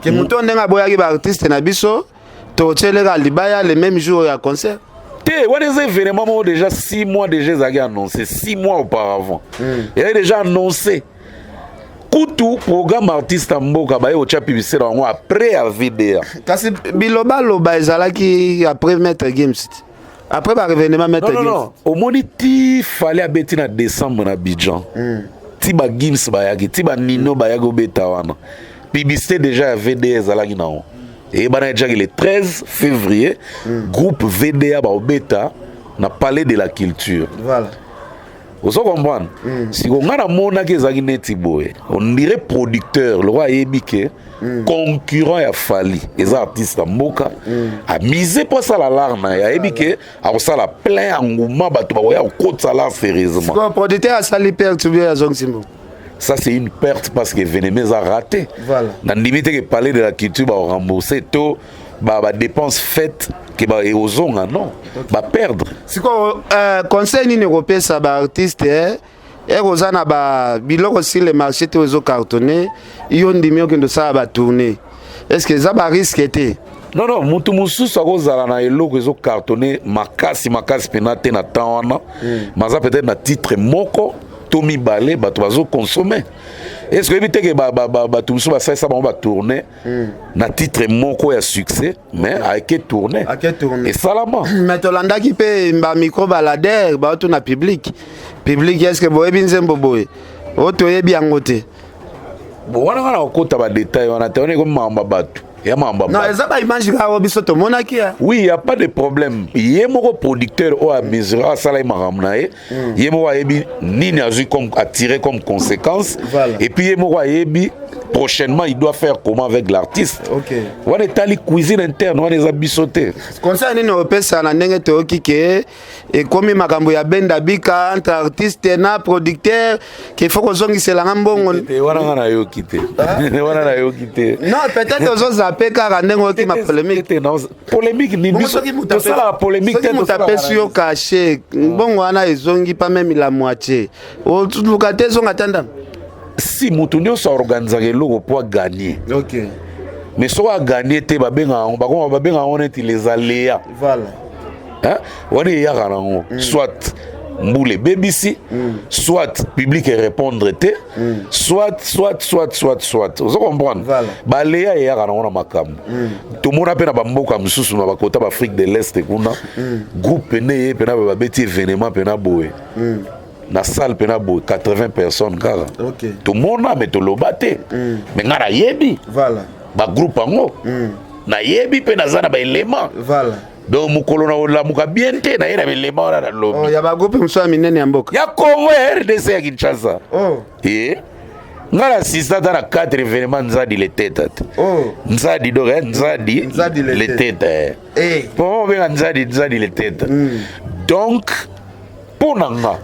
Speaker 1: Ke moto oyo ndenge aboyaki baartiste na biso, totieleka libaya le même jour ya concert.
Speaker 4: Te, wana eza événement moko déjà 6 mois déjà ezalaki annoncé 6 mois auparavant. Ezalaki déjà annoncé. Kutu programme artiste ya mboka baye kotya publicité na yango après ya VDA.
Speaker 1: Kasi bilobaloba ezalaki après Maître Gims, après barevenement Maître
Speaker 4: Non, non,
Speaker 1: Gims.
Speaker 4: Non, omoni ti Fally abeti na décembre na Abidjan, ti bagims bayaki, ti banino bayaki obeta wana, publicité déjà ya VDA ezalaki nango, eyebana etiaki le 13 février, groupe VDA baobeta na Palais de la Culture.
Speaker 1: Voilà.
Speaker 4: Ozo comprendre? Siko nga namonaki ezalaki neti boye, on dirait producteur lokwa ayebi ke concurrent ya Fally eza artiste ya mboka, amise mpo asala lar na ye, ayebi ke akosala plein ya nguma, bato bakoya kokotisa lar sérieusement.
Speaker 1: Sikoyo producteur asali perte ou bien azongisi mbongo?
Speaker 4: Ça, c'est une perte parce que événement eza raté.
Speaker 1: Voilà.
Speaker 4: Nandimi te ke Palais de la Culture barembourse to badépense faite ke ekozonga, non, baperdre.
Speaker 1: Sikoyo conseil nini ekopesa baartiste ere oza na ba biloko sur le marché te, ezocartonne, yo ndimi okende osala batournée, est ce que eza barisque te?
Speaker 4: Non, mutu mosusu akozala na eloko ezocartonne makasi makasi mpena te na temps wana, maza peut-être na titre moko to mibale bato bazoconsommer. Est ce que oyebi te ke bato mosusu basalisa bango batournée na titre moko ya succès, mais ake tourne?
Speaker 1: Ake tourne.
Speaker 4: Esalama.
Speaker 1: Mais tolandaki mpe bamicro baladere, baotuna public public est ce que boyebi nzembo boye oyo? Toyebi yango te.
Speaker 4: Bon, wana nga na kokota badetail wana te, wana ekomi makambo ya bato, ya makambo ya
Speaker 1: Non,
Speaker 4: bato.
Speaker 1: eza baimage kaka oyo biso tomonaki ya.
Speaker 4: Oui, y a pas de problème. Ye moko producteur oyo amesure, asala ye makambo na ye, ye moko ayebi nini azwi comme attiré comme conséquence.
Speaker 1: Voilà.
Speaker 4: Et puis ye moko ayebi prochainement il doit faire comment avec l'artiste. Wana etali cuisine interne, wana eza biso te.
Speaker 1: Conseil nini opesa na ndenge toyoki ke ekomi makambo ya benda bika entre artiste na producteur, ke faut kozongiselanga mbongo?
Speaker 4: Te, wana nga nayoki te, wana nayoki te.
Speaker 1: Non, peut-être ozozape kaka ndenge oyoki ma polémique.
Speaker 4: Te, polémique ni
Speaker 1: Bongo
Speaker 4: biso tosalaka polémique te.
Speaker 1: Soki moto
Speaker 4: tosalaka
Speaker 1: apesi yo cachet, mbongo wana ezongi pas même la moitié, oluka te ezonga ta ndambo?
Speaker 4: Si moto nyonso aorganisaka eloko mpo aganye, mais soki aganye te, babengaka yango, bakoma babengaka yango neti les aléas.
Speaker 1: Voilà.
Speaker 4: Hein? Wana eyaka nango, soit mbula ebebisi, soit public erépondre te, soit, soit, soit, soit, soit, ozo comprendre?
Speaker 1: Voilà.
Speaker 4: Baaléas eyaka nango na makambo. Tomona mpe na bamboka mosusu, na bakota baafrique de l'Est kuna, groupe pene ye mpena babeti événement mpena boye na salle mpena boye, 80 personnes kaka. Tomona, me toloba te, me ngai nayebi bagroupe yango, nayebi mpe naza na baélément. Donc mokolo na kolamuka bien te, naye na baélément wana nalobi.
Speaker 1: Oh, ya bagroupe mosusu ya minene ya mboka?
Speaker 4: Ya Congo, ya RDC, ya Kinshasa. E ngai na assiste ata na 4 événement Nzadi Leteta te. Nzadi donc, Nzadi.
Speaker 1: Nzadi Leteta.
Speaker 4: Leteta, eh. Po obenga Nzadi, Nzadi Leteta. Donc mpo na nga,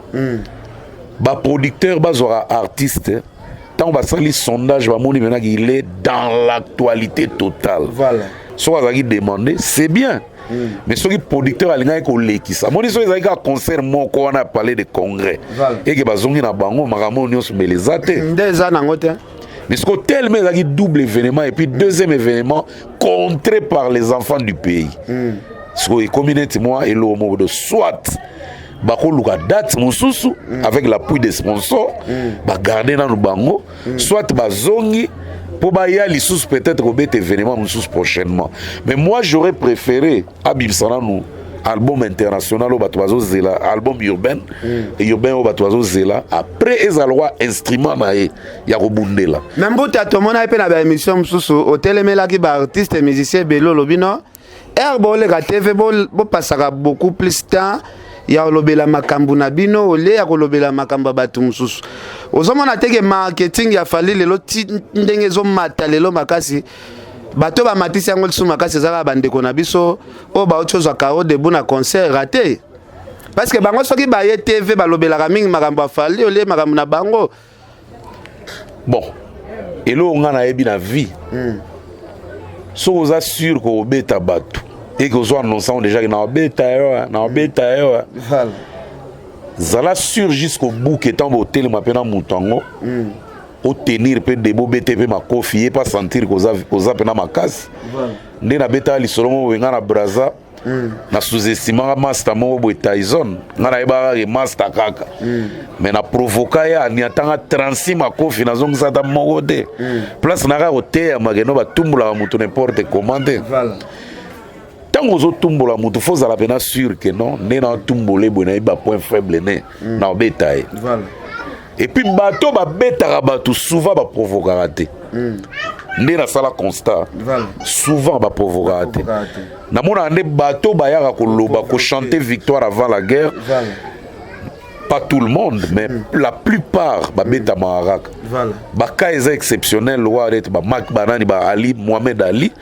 Speaker 4: baproducteur bazwaka artiste ntango basali sondage, bamoni maintenant qu'il est dans l'actualité totale. Soki azalaki demandé, c'est bien, mais soki producteur alingaki kolekisa, amoni soki ezalaki kaka concert moko wana ya Palais de Congrès, eke bazongi na bango, makambo oyo nyonso mbele eza te.
Speaker 1: Nde eza nango te.
Speaker 4: Mais sikoyo tellement ezalaki double événement et puis deuxième événement contré par les enfants du pays, sikoyo ekomi neti mwa eloko moko de soit bakoluka date mosusu avec l'appui des sponsors, bagarde nanu bango, soit bazongi mpo baya lisusu peut-être kobeta événement mosusu prochainement. Mais moi, j'aurais préféré abimisa nanu album international oyo bato bazozela, album urbain, urbain oyo bato bazozela, après ezala lokwa instrument na ye ya kobundela.
Speaker 1: Me mbuta, tomonaki mpe na baémission mosusu otelemelaki baartiste musicien ebele, olobi no ere booleka TV, bopasaka beaucoup plus temps ya kolobela makambo na bino olie ya kolobela makambo ya bato mosusu. Ozomona te ke marketing ya Fally lelo ti ndenge ezomata lelo makasi, bato bamatisi yango lisusu makasi eza kaka bandeko na biso oyo bauti ozwa Caro Debout na concert raté, parce que bango soki baye TV balobelaka mingi makambo ya Fally olie makambo na bango?
Speaker 4: Bon, eloko nga nayebi na vie, soki oza sûr kobeta bato, eke ozwa annonce yango déjà ke na obeta yo, na obeta yo, zala sûr jusqu'au bout ke ntango botelema mpe na moto yango, otenir mpe debo, obete mpe makofi, ye mpe asentir koza mpe na makasi. Nde nabetaka lisolo moko boye, nga na Braza, na sous-estimaka master moko boye, Tyson. Nga nayebaka kaka master kaka, mais na provoka ye, aniatanga 36 makofi, nazongisa ata moko te. Place naka koteyama keno batumbolaka moto n'importe comment te. Ntango ozotumbola motu, fo ozala mpena sûr ke non, nde natumbola boye, nayebi bapoint faible ne, na obeta ye. Et puis bato babetaka bato souvent baprovokaka te. Nde nasala constat, souvent baprovokaka te. Namonaka nde bato bayaka koloba, kochanter victoire avant la guerre. Pas tout le monde, mais la plupart babetamaka kaka.
Speaker 1: Voilà.
Speaker 4: Baka eza exceptionnel lokola neti bamak banani ba Ali, Mohamed Ali,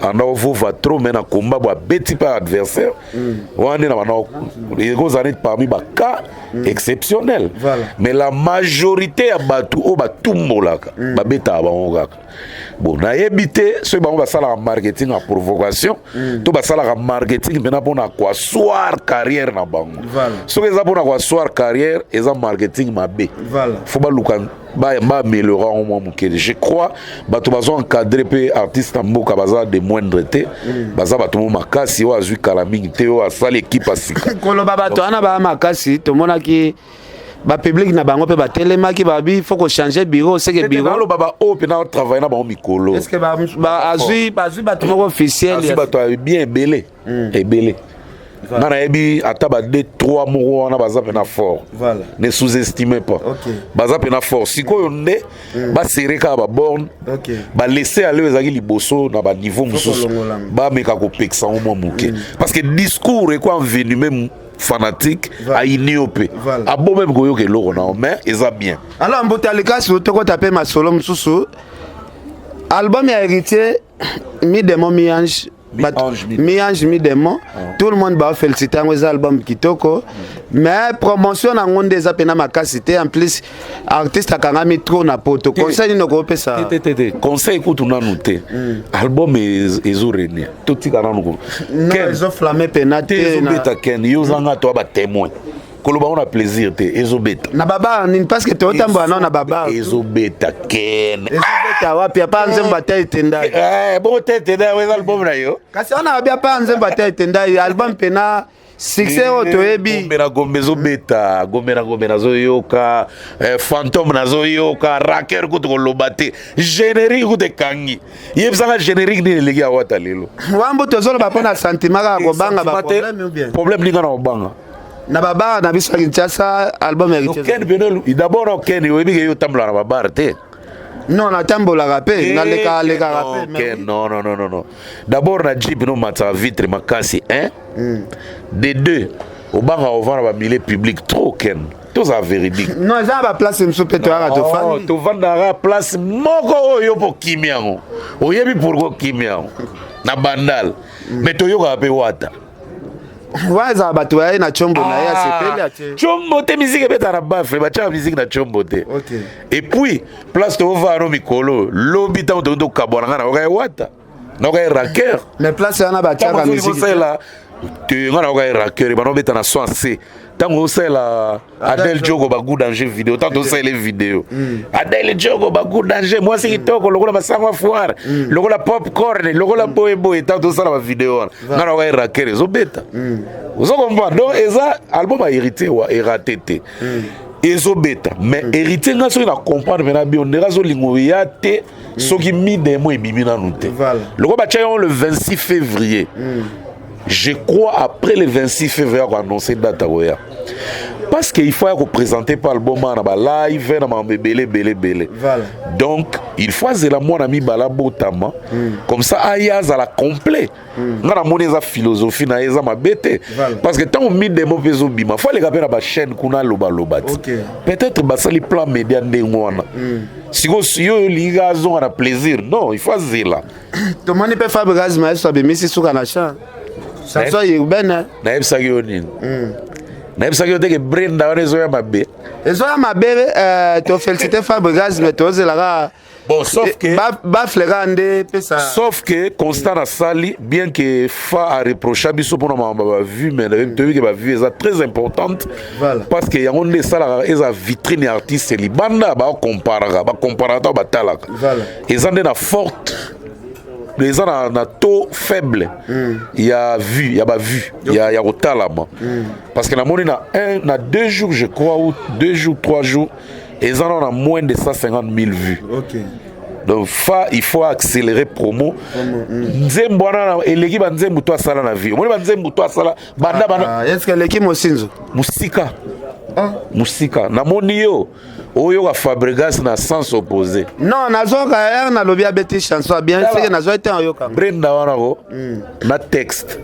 Speaker 4: anda ovova trop, mais na combat bo abeti mpe adversaire wana nde na banda ekozala neti parmi bacas exceptionnel.
Speaker 1: Voilà.
Speaker 4: Mais la majorité ya bato oyo batumbolaka, babetaka bango kaka. Bon, nayebi te soki bango basalaka marketing ya provocation to basalaka marketing mpena mpona koasseoir carrière na bango. Soki eza mpona koasseoir carrière, eza marketing mabe. Faut baluka baaméliorer yango mwa moke. Je crois bato bazo encadre mpe artiste na mboka baza de moindre te, baza bato mo makasi oyo azwi kala mingi te, oyo asali équipe ya sika.
Speaker 1: Koloba bato wana baya makasi, tomonaki bapublic na bango mpe batelemaki, babi faut kochanger bureau seke bureau.
Speaker 4: Naloba baoyo mpe na travaille na bango mikolo.
Speaker 1: Est ce que azwi, bazwi bato moko officiel?
Speaker 4: Azwi bato ya bien ebele ebele. Nga nayebi ata ba 2 3 moko wana baza mpena fort. Ne sous-estimez pas. Baza mpena fort. Sikoyo nde baserrer kaka baborne, balaisser aller ezalaki liboso na baniveau mosusu.
Speaker 1: Kolongola yango.
Speaker 4: Bameka kopekisa yango mwa moke, parce que discours eko envenime fanatique, ayini yo mpe abo meme koyoka eloko na yo, mais eza bien.
Speaker 1: Alors, mbuta Likasi, tokota mpe masolo mosusu. Album ya Héritier, Mi-démon mi-ange,
Speaker 4: Mi-ange,
Speaker 1: mi-ange mi-démon, tout le monde baofélicité yango, eza album kitoko, mais promotion nango nde eza mpena makasi te. En plus artiste akangami trop na poto. Conseil nini okopesa?
Speaker 4: Te, te, te, conseil kutu nanu te. Album ezorenie, totika nanu
Speaker 1: Non, ezoflamme mpena
Speaker 4: te.
Speaker 1: Te.
Speaker 4: Ezobeta. Ken, yo ozanga to batémoin, koloba ngo na plaisir te, ezobeta.
Speaker 1: Na babar nini? Parce que totambola nao na babar.
Speaker 4: Ezobeta, Ken.
Speaker 1: Ezobeta wapi? Apa nzembo ata etendai.
Speaker 4: Bongo te, etendai eza album na yo.
Speaker 1: Kasi wana babi apa nzembo ata etendai, album mpena succès oyo toyebi.
Speaker 4: Gombe na Gombe ezobeta, Gombe na Gombe nazoyoka, Fantôme nazoyoka, Raker kutu koloba te, générique kutu ekangi. Yebisaka générique nini eleki ya Wata lelo?
Speaker 1: Wambo, tozoloba mpo na sentiment kaka, kobanga baproblème ou bien?
Speaker 4: Problème ninga na kobanga?
Speaker 1: Na babar na biso ya Kinshasa, album ya Héritier.
Speaker 4: Ken pene, d'abord na Ken, oyebi ke yo otambola na babar te.
Speaker 1: Non, natambolaka mpe, nalekaka lekaka mpe.
Speaker 4: Ken, non, non, non, non, non. D'abord na jeep no mataka vitre makasi, 1 de 2 obangaka ovanda bamilieu public trop. Ken, tozala véridique.
Speaker 1: Non, eza na baplace mosusu mpe toyaka, tofandi.
Speaker 4: Tovandaka place moko oyo mpo okimi yango, oyebi pourquoi okimi yango na Bandal, mais toyokaka mpe Wata.
Speaker 1: Wana ezala bato baye na tiombo na ye, asepeli, atie.
Speaker 4: Tiombo te, musique ebetaka na baffle, batiaka musique na tiombo te. Et puis place toovaa no mikolo, lobi ntango tokoki tokabwana, nga nayoka ye Wata, nayoka ye Raker.
Speaker 1: Mais place wana batiaka musique?
Speaker 4: Osalela te, nga nayoka ye Raker, bana obeta na son c ntango osalela Adel Jogo bagout danger video, ntango tosalela video Adel Jogo bagout danger, mwasi kitoko lokola masango ya foire, lokola popcorn, lokola boyeboye, ntango tosala bavideo wana, nga nayoka ye Raker ezobeta. Ozo comprendre? Donc eza album ya Héritier wa eraté te, ezobeta. Mais Héritier, nga soki na comprendre mpena bio ndenge azolinga oya te, soki Mi-démon ebimi nanu te, lokola batia yango le 26 février, je crois après le 26 février akoannonce date akoya, parce que il faut ya koprésenter mpe album wana na balive na makambo ebele ebele ebele. Donc il faut azela mwana mibale abotama, comme ça aya azala complet. Nga namoni eza philosophie na ye, eza mabe te, parce que ntango Mi-démon mpe ezobima, faut aleka mpe na bachaîne kuna alobaloba ti. Peut-être basali plan média ndenge wana. Sikoyo yo olingi azonga na plaisir? Non, il faut azela.
Speaker 1: Tomoni mpe Fabregas Maestro abimisi suka na champ, chanson urbaine.
Speaker 4: Nayebisaki yo nini? Nayebisaki yo teke Brenda wana ezoya mabe.
Speaker 1: Ezoya mabe. Tofélicité Fabregas, mais tozelaka.
Speaker 4: Bon, sauf que
Speaker 1: baffle kaka nde pesa.
Speaker 4: Sauf que constat nasali, bien que fa areprocha biso mpona makambo ya bavue, mais toyebi ke bavue eza très importante, parce que yango nde esalaka eza vitrine ya artiste libanda. Bakomparaka, bakomparaka ntango batalaka. Eza nde na forte, eza na taux faible ya vue, ya bavue ya kotalama, parce que namoni na un na 2 jours, je crois, ou 2 jours, 3 jours, eza na moins de 150 000 vues. Donc fa il faut accélérer promo. Nzembo wana eleki banzembo to asala na vie. Omoni banzembo to asala banda banda.
Speaker 1: Ah, est ce que eleki Mosinzo?
Speaker 4: Mosika, mosika. Namoni yo oyoka Fabregas na sens opposé.
Speaker 1: Non, nazoka ere nalobi abeti chanson bien, seke nazwa te oyoka.
Speaker 4: Brenda wana ko na texte.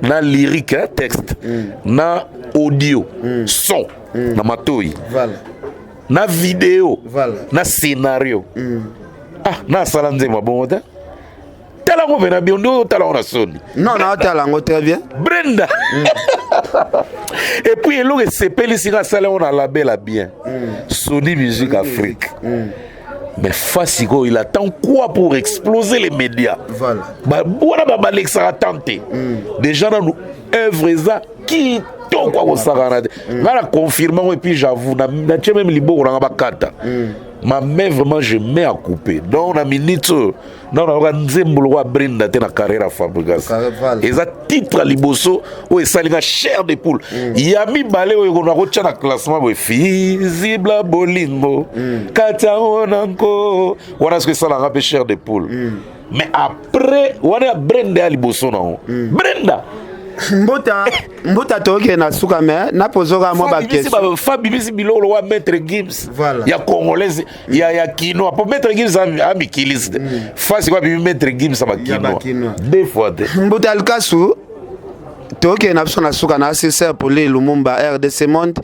Speaker 4: Na lyrique, hein, texte na audio, son na matoi, na video, na scénario. Ah, nasala nzembo bongo te. Tala yango mpena bio nde otala yango na soni.
Speaker 1: Non, naotala yango très bien.
Speaker 4: Brenda. Et puis eloko esepelisi nga, asala yango na label ya bien, Sony Music Afrique. Mais fa sikoyo, il attend quoi pour exploser les médias? Wana balekisaka tant te. Déjà nanu œuvre eza kitoko, akosakana te. Nga na confirme yango et puis j'avoue, natie même liboko nanga bakata ma main, vraiment je mets à couper. Donc na minute oyo nano nayoka nzembo lokwa Brenda te na carrière ya Fabregas. Eza titre ya liboso oyo esali nga chair de poule. Ya mibale oyo ekona kotya na classement boye, Fizibla bolingo kati yango na nko wana, soki esalanga mpe chair de poule. Mais après wana ya Brenda, ya liboso nango Brenda.
Speaker 1: Mbuta, mbuta, tokende na suka, me napozoka mwa baquestion.
Speaker 4: Fabimisi biloko lokwa Maître Gims ya congolaise, ya kinois, po Maître Gims amikilisi te. Fa sikoyo abimi Maître Gims ya bakinois deux fois te.
Speaker 1: Mbuta Likasu, tokende na biso na suka na Assesseur Poli Lumumba, RDC Monde,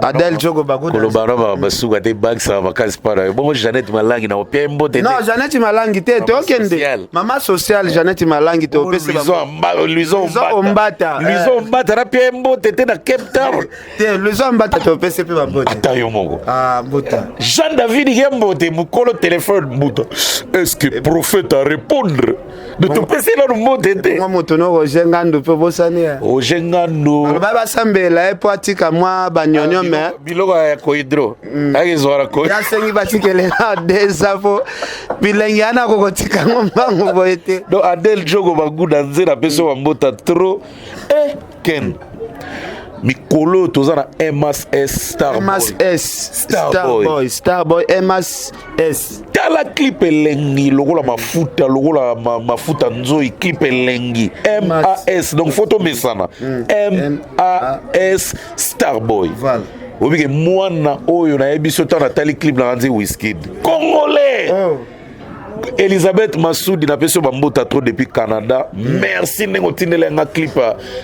Speaker 1: Adel Jogo Bakuda.
Speaker 4: Koloba na basuka te, bakisaka makasi mpa na yo bongo. Jeannette Malangi na opia mbote.
Speaker 1: Non, Jeannette Malangi te, tokende mama sociale Jeannette Malangi, topesi.
Speaker 4: Luison.
Speaker 1: Ombata.
Speaker 4: Luison Ombata, napia mbote te na Cape Town.
Speaker 1: Te, Luison Ombata, topesi mpe bambote.
Speaker 4: Ata yo moko.
Speaker 1: Ah, mbuta.
Speaker 4: Jean David ye mbote, mokolo telefone, mbuta, est ce que prophète a répondre de topesi nanu mbote te?
Speaker 1: Mwa moto no Roger Ngandu mpe obosani ya.
Speaker 4: Roger Ngandu.
Speaker 1: Aloba basambela ye mpo atika mwa banyonyo, me
Speaker 4: biloko ya kohydro akezwala ko.
Speaker 1: Yasengi batikelela deza po bilenge wana akokotika yango mbangu boye te.
Speaker 4: Donc Adel Jogo Baguda nze napesi yo bambota trop. E Ken, mikolo oyo toza na MAS Star.
Speaker 1: MAS Starboy, Starboy, MAS.
Speaker 4: Tala clip elengi lokola mafuta, lokola mafuta nzoi. Clip elengi, MAS. Donc faut tomesana MAS Starboy. Obike mwana oyo nayebi so ntango natali clip nanga nze Wizkid congolais. Elizabeth Masudi, napesi yo bambota trop depuis Canada. Merci ndenge otindela yanga clip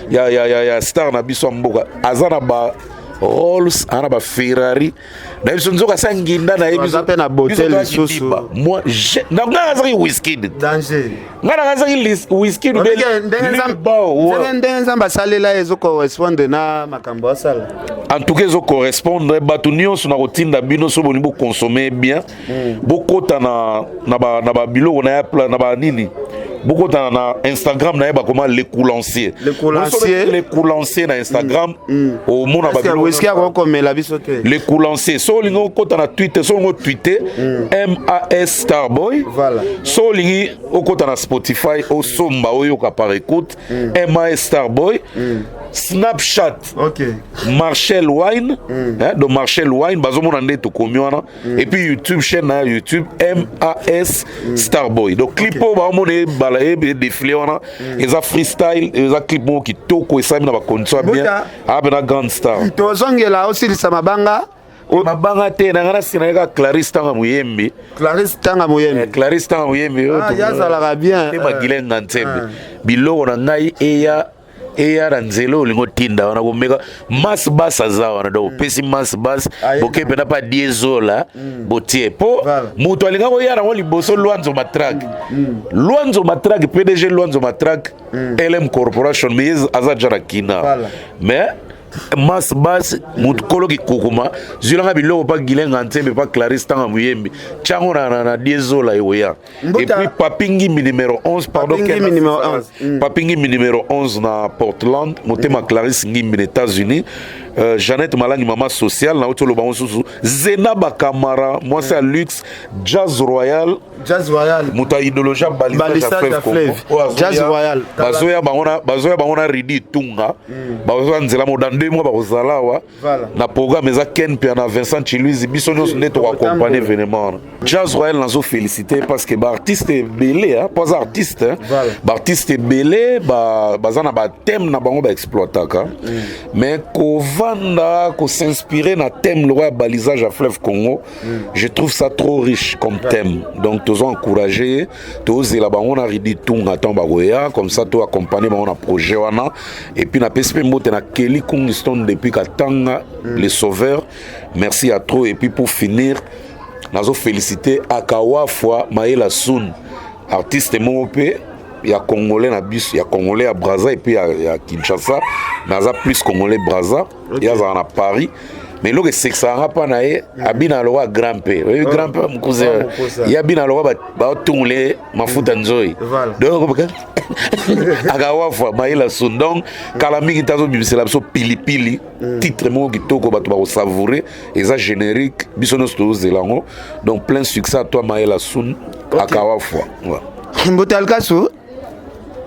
Speaker 4: ya star na biso ya mboka. Aza na ba Rolls, aza na ba Ferrari na biso, nzoka asa nginda na ye.
Speaker 1: Aza mpe na beauté lisusu.
Speaker 4: Moi, nga nazalaki Wizkid.
Speaker 1: Danger.
Speaker 4: Nga na nazalaki Wizkid.
Speaker 1: Ndenge Nzambe asalela ye ezocorrespondre na makambo asala.
Speaker 4: En tout cas ezocorrespondre. Bato nyonso na kotinda bino, so bolingi boconsommer bien, bokota na babiloko na ya na banini, bokota na Instagram na ye, bakoma Le Coulancier.
Speaker 1: Le Coulancier.
Speaker 4: Le Coulancier na Instagram, omona.
Speaker 1: Whisky akokomela biso te.
Speaker 4: Le Coulancier. So olingi okota na Twitter, so olingi otweete, MAS Starboy. So olingi okota na Spotify, osomba, oyoka par écoute, MAS Starboy. Snapchat, Marshall Wine, hein, donc Marshall Wine, bazomona nde tokomi wana. Et puis YouTube, chaîne na YouTube, MAS Starboy. Donc clip oyo baomona ebala edéfilé wana, eza freestyle, eza clip moko kitoko, esalami na bacondition ya bien. Ape na grande star.
Speaker 1: Tozongela osilisa mabanga.
Speaker 4: Mabanga te, na nga nasina kaka Clarisse Tanga Moyembi.
Speaker 1: Clarisse Tanga Moyembi.
Speaker 4: Clarisse Tanga Moyembi.
Speaker 1: Ah, yazalaka bien.
Speaker 4: Te, magilenga nzembe biloko na ngai eya eya na nzela olingi otinda wana komeka mas bas aza wana. Donc opesi mas bas, boke mpena mpa Diesola, botie mpo moto alinga koya nango liboso. Lwanzo Matrak, Lwanzo Matrak, PDG Lwanzo Matrak, LM Corporation, mais ye aza ja na kina. Mais mas bas, motu kolo kikukuma, zwilanga biloko mpa Gilenga Nzembe, mpa Clarisse Tanga Moyembi, tiango na Diesola, ekoya. Et puis Papi Ngimbi numéro 11, pardon.
Speaker 1: Papi Ngimbi numéro 11.
Speaker 4: Papi Ngimbi numéro 11 na Portland, motema Clarisse Ngimbi na États-Unis. Jeannette Malangi, mama sociale, na otolo bango susu. Zena Bakamara, moi c'est à luxe, Jazz Royal.
Speaker 1: Jazz Royal.
Speaker 4: Moto ya idéologie ya
Speaker 1: balisage ya fleuve. Jazz Royal.
Speaker 4: Bazoya bango na Ridi Tunga. Bazoya nzela mo dans 2 mois bakozala awa. Na programme eza Ken Pia na Vincent Chiluizi, biso nyonso nde tokoaccompagne événement wana. Jazz Royal, nazo félicité parce que baartiste ebele, po aza artiste, baartiste ebele baza na bathème na bango baexploitaka, mais kovanda Kovanda kosinspire na thème lokola ya balisage ya fleuve Congo, je trouve ça trop riche comme thème. Donc tozo encourage ye, tozela bango na Ridi Tunga ntango bakoya, comme ça to accompagne bango na projet wana. Et puis napesi mpe mbote na Kelly Kingston depuis Katanga, le sauveur, merci à trop. Et puis pour finir, nazo féliciter Akawafwa Maela Sun, artiste moko mpe ya congolais na biso, ya congolais ya Braza et puis ya Kinshasa, mais aza plus congolais Braza. Ye azala na Paris, mais eloko esekisaka nga mpa na ye, abina lokwa grand p, oyebi grand p mokuse, ye abina lokwa baotungule mafuta nzoi. Donc Akawafwa Mayela Sun, donc kala mingi te azobimisela biso Pilipili, titre moko kitoko, bato bakosavoure, eza générique, biso nyonso tozozela yango. Donc plein succès à toi, Mayela Sun, Akawafwa, ouais.
Speaker 1: Mbuta Likasu,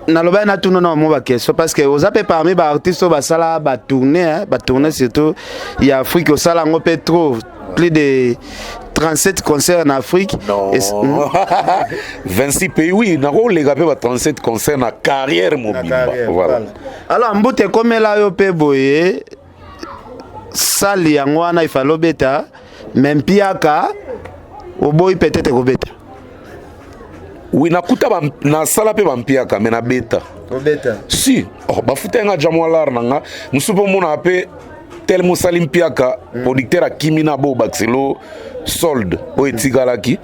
Speaker 1: nalobaki natuna na mo baquestion parce que oza mpe parmi baartiste oyo basala batournée, batournée surtout ya Afrique. Osala yango mpe trop, plus de 37 concerts en Afrique.
Speaker 4: Non. 26 pays, oui, nakoleka mpe ba 37 concerts na carrière mobimba. Voilà.
Speaker 1: Alors mbuta, ekomela yo mpe boye, sali yango wana ifale obeta, mais mpiaka oboyi peut-être kobeta?
Speaker 4: Oui, nakuta nasala mpe bampiaka, mais nabeta.
Speaker 1: Obeta?
Speaker 4: Si, oh, bafuta nga ja mwa lar na nga mosusu mpo omonaka mpe telema osali mpiaka, producteur akimi na bo bakiselo solde oyo etikalaki,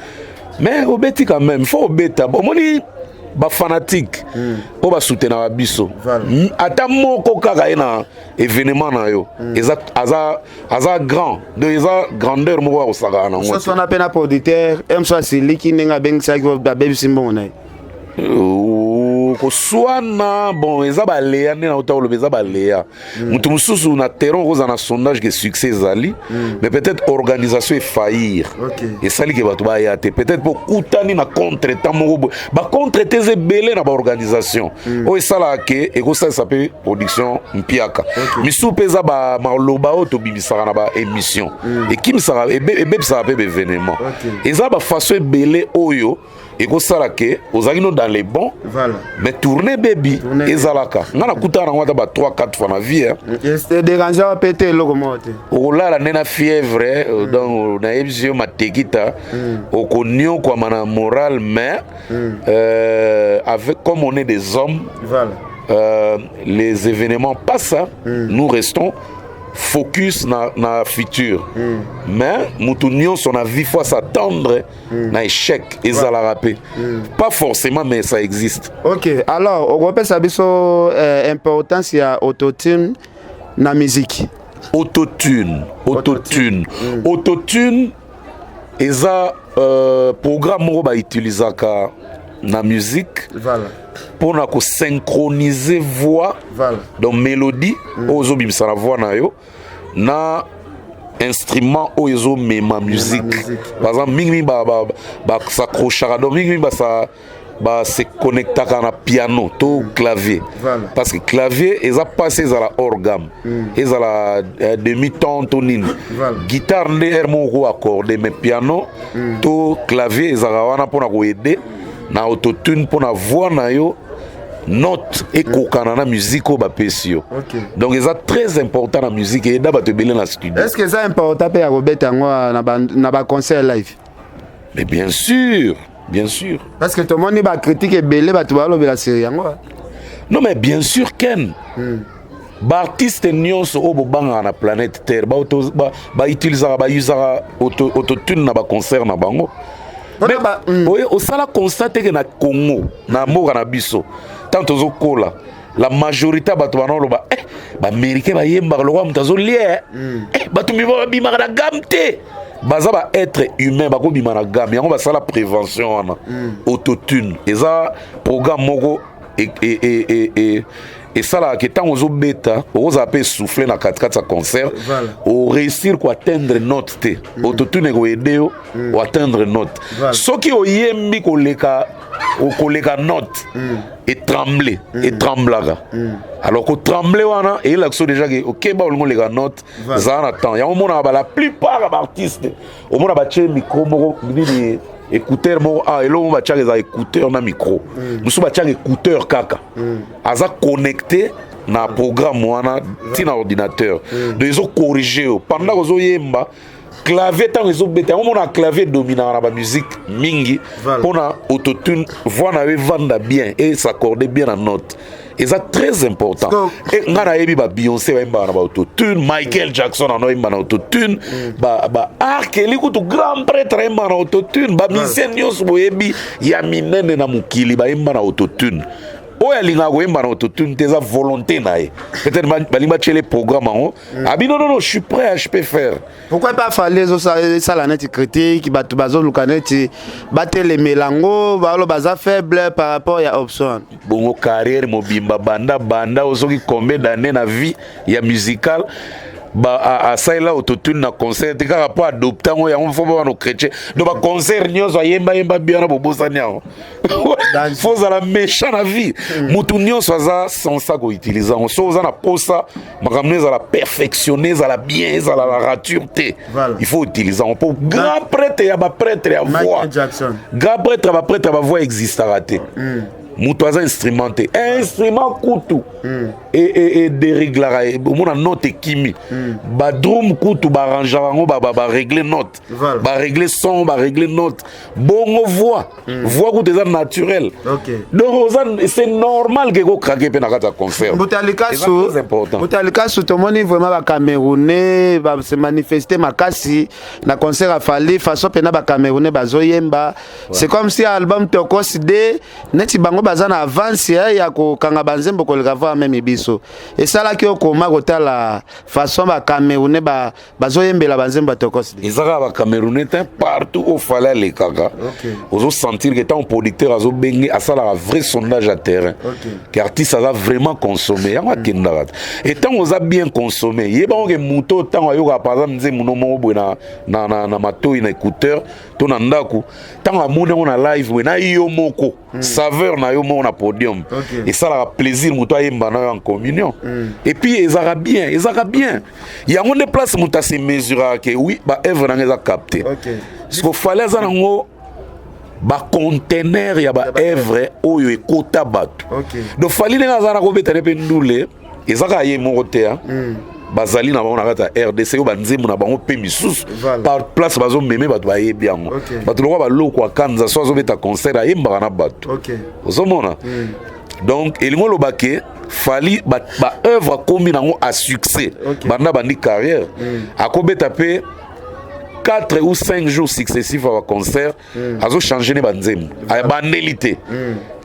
Speaker 4: mais obeti quand même, faut obeta. Omoni bafanatique oyo basoutenaka biso, ata moko kaka ye na événement na yo, eza aza grand, donc eza grandeur moko ya kosakana nango.
Speaker 1: Soso wana mpe na producteur mso asiliki ndenge abengisaki, babebisi mbongo na ye.
Speaker 4: Koswana, bon, eza baleya nde nauta koloba, eza baleya. Moto mosusu na terrain okozala na sondage ke succès ezali, mais peut-être organisation efaillir, esali ke bato baya te, peut-être mpo okutani na contretemps moko boye. Bacontretemps eza ebele na baorganisation oyo esalaka ke ekosalisa mpe production mpiaka. Misusu mpe eza maloba oyo tobimisaka na baémission, ekimisaka, ebebisaka mpe baévénement. Eza bafaçon ebele oyo ekosala ke ozalaki no dans les bons, mais tourne bebi. Ezalaka nga nakutaka nango ata ba 3 4 fois na vie.
Speaker 1: Dérange mpe te, eloko moko te.
Speaker 4: Okolala nde na fièvre, donc nayebisi yo matekita, okoniokwama na moral, mais avec, comme on est des hommes, les événements passent, nous restons focus na futur. Mais mutu nyonso na vie faut s'attendre na échec, ezalaka mpe pas forcément, mais ça existe.
Speaker 1: Ok, alors okopesa biso importance ya autotune na musique?
Speaker 4: Autotune, autotune, autotune eza programme moko bautilisaka na musique mpona kosynchroniser voix, donc mélodie oyo ozobimisa na voix na yo na instrument oyo ezomema musique. Par exemple, mingimingi bas'accrochaka, donc mingimingi basa base connectaka na piano to clavier, parce que clavier eza mpasi ezala hors gamme, ezala demi ton to nini. Guitare nde aire moko ko accordé, mais piano to clavier ezalaka wana mpona koaider na autotune, mpona voix na yo note ekokana na musique oyo bapesi yo. Donc eza très important na musique, eyeda bato ebele na studio.
Speaker 1: Est ce que eza important mpe ya kobeta yango na baconcert live?
Speaker 4: Mais bien sûr, bien sûr.
Speaker 1: Parce que tomoni bacritique ebele, bato balobela seri yango.
Speaker 4: Non, mais bien sûr, Ken, baartiste nyonso oyo bobangaka na planète Terre bautilisaka, bausaka autotune na baconcert na bango. Oye osala constat ke na Congo, na mboka na biso, tant tozokola, la majorité ya bato bana oloba eh, baaméricain bayembaka lokola moto azolia, eh, bato babimaka na gamme te. Baza ba être humain, bakobima na gamme. Yango basala prévention wana. Autotune eza programme moko esalaka ke ntango ozobeta, okozala mpe souffle na katikati ya concert, oréussir koatteindre note te, autotune ekoaider yo oatteindre note. Soki oyembi koleka note, etremble, etremblaka. Alors kotremble wana eyelaka so déjà ke okeba, olingi oleka note, zala na temps. Yango omonaka ba la plupart ya baartiste, omona batie micro moko nini, écouteur moko, ah, eloko moko batiaka eza écouteur na micro. Mosusu batiaka écouteur kaka, aza connecté. na programme wana ti na ordinateur. Donc ezocorrige yo pendant ozoyemba. Clavier, ntango ezobeta yango, mona clavier dominaka na bamusique mingi mpona autotune. Voix na yo evanda bien et s'accorde bien na note, eza très important. E ngai nayebi baBeyoncé bayembaka na baautotune, Michael Jackson ano ayemba na autotune, ba R. Kelly kutu, grand prêtre, ayembaka na autotune. Bamusicien nyonso boyebi ya minene na mokili bayemba na autotune. Oyo alingaka koyemba na autotune te, eza volonté na ye. Peut-être balingi batiele programme yango abi: "Non, non, non, je suis prêt, je peux faire."
Speaker 1: Pourquoi pas Fally ezosala neti critique, bato bazoluka neti batelemela yango, balo baza faible par rapport ya option?
Speaker 4: Bongo carrière mobimba, banda banda soki combien d'année na vie ya musicale, asalela autotune na concert te, kaka mpo adopte yango. Yango fo bana chrétien. Donc baconcert nyonso ayembayemba bien wana, bobosani yango. Fo ozala méchant na vie. Motu nyonso aza sensa koutilize yango. So oza na posa makambo no ezala perfectionné, ezala bien, ezala la rature te, il faut utiliser yango. Mpo grand prêtre ya baprêtre ya voix, grand prêtre ya baprêtre ya bavoix existaka te. Moto aza instrument te. Instrument kutu edereglaka, omona note ekimi. Badrum kutu baarrangeaka yango, baregle note, baregle son, baregle note. Bongo voix, voix kutu eza naturel. Donc oza, c'est normal ke kokrake mpe na kati ya concert.
Speaker 1: Mbuta Likasu, tomoni vraiment bacamerounais base manifeste makasi na concert ya Fally. Façon mpena bacamerounais bazoyemba, c'est comme si album Tokooos 2, neti bango baza na avance ya kokanga banzembo koleka voix même biso. Esalaki okoma kotala façon bacamerounais bazoyembela banzembo ya Tokooos 2?
Speaker 4: Eza kaka bacamerounais te. Partout oyo Fally alekaka, ozosentir ke ntango producteur azobenge, asalaka vrai sondage à terrain ke artiste aza vraiment consommé. Yango akendaka te. E ntango oza bien consommé, yebango ke moto ntango ayokaka par exemple nzembo no moko boye na matoi, na écouteur to na ndako, ntango amoni yango na live boye na yo moko, saveur na yo moko na podium, esalaka plaisir. Moto ayemba na yo en communion et puis ezalaka bien, ezalaka bien. Yango nde place moto ase mesuraka ke oui, baœuvre nanga eza capté. Parce que Fally aza nango baconteneur ya baœuvre oyo ekota bato. Donc Fally, ndenge aza na kobeta ne mpe ndule, eza kaka ye moko te. Bazali na bango na kati ya RDC oyo banzembo na bango mpe misusu par place bazomeme, bato bayebi yango. Bato lokwa baloko akanza so azobeta concert, ayembaka na bato. Ozomona, donc elingi oloba ke Fally baœuvre akomi nango a succès. Banda bandi carrière, akobeta mpe 4 ou 5 jours successifs ya baconcert, azochange ne banzembo, abandeli te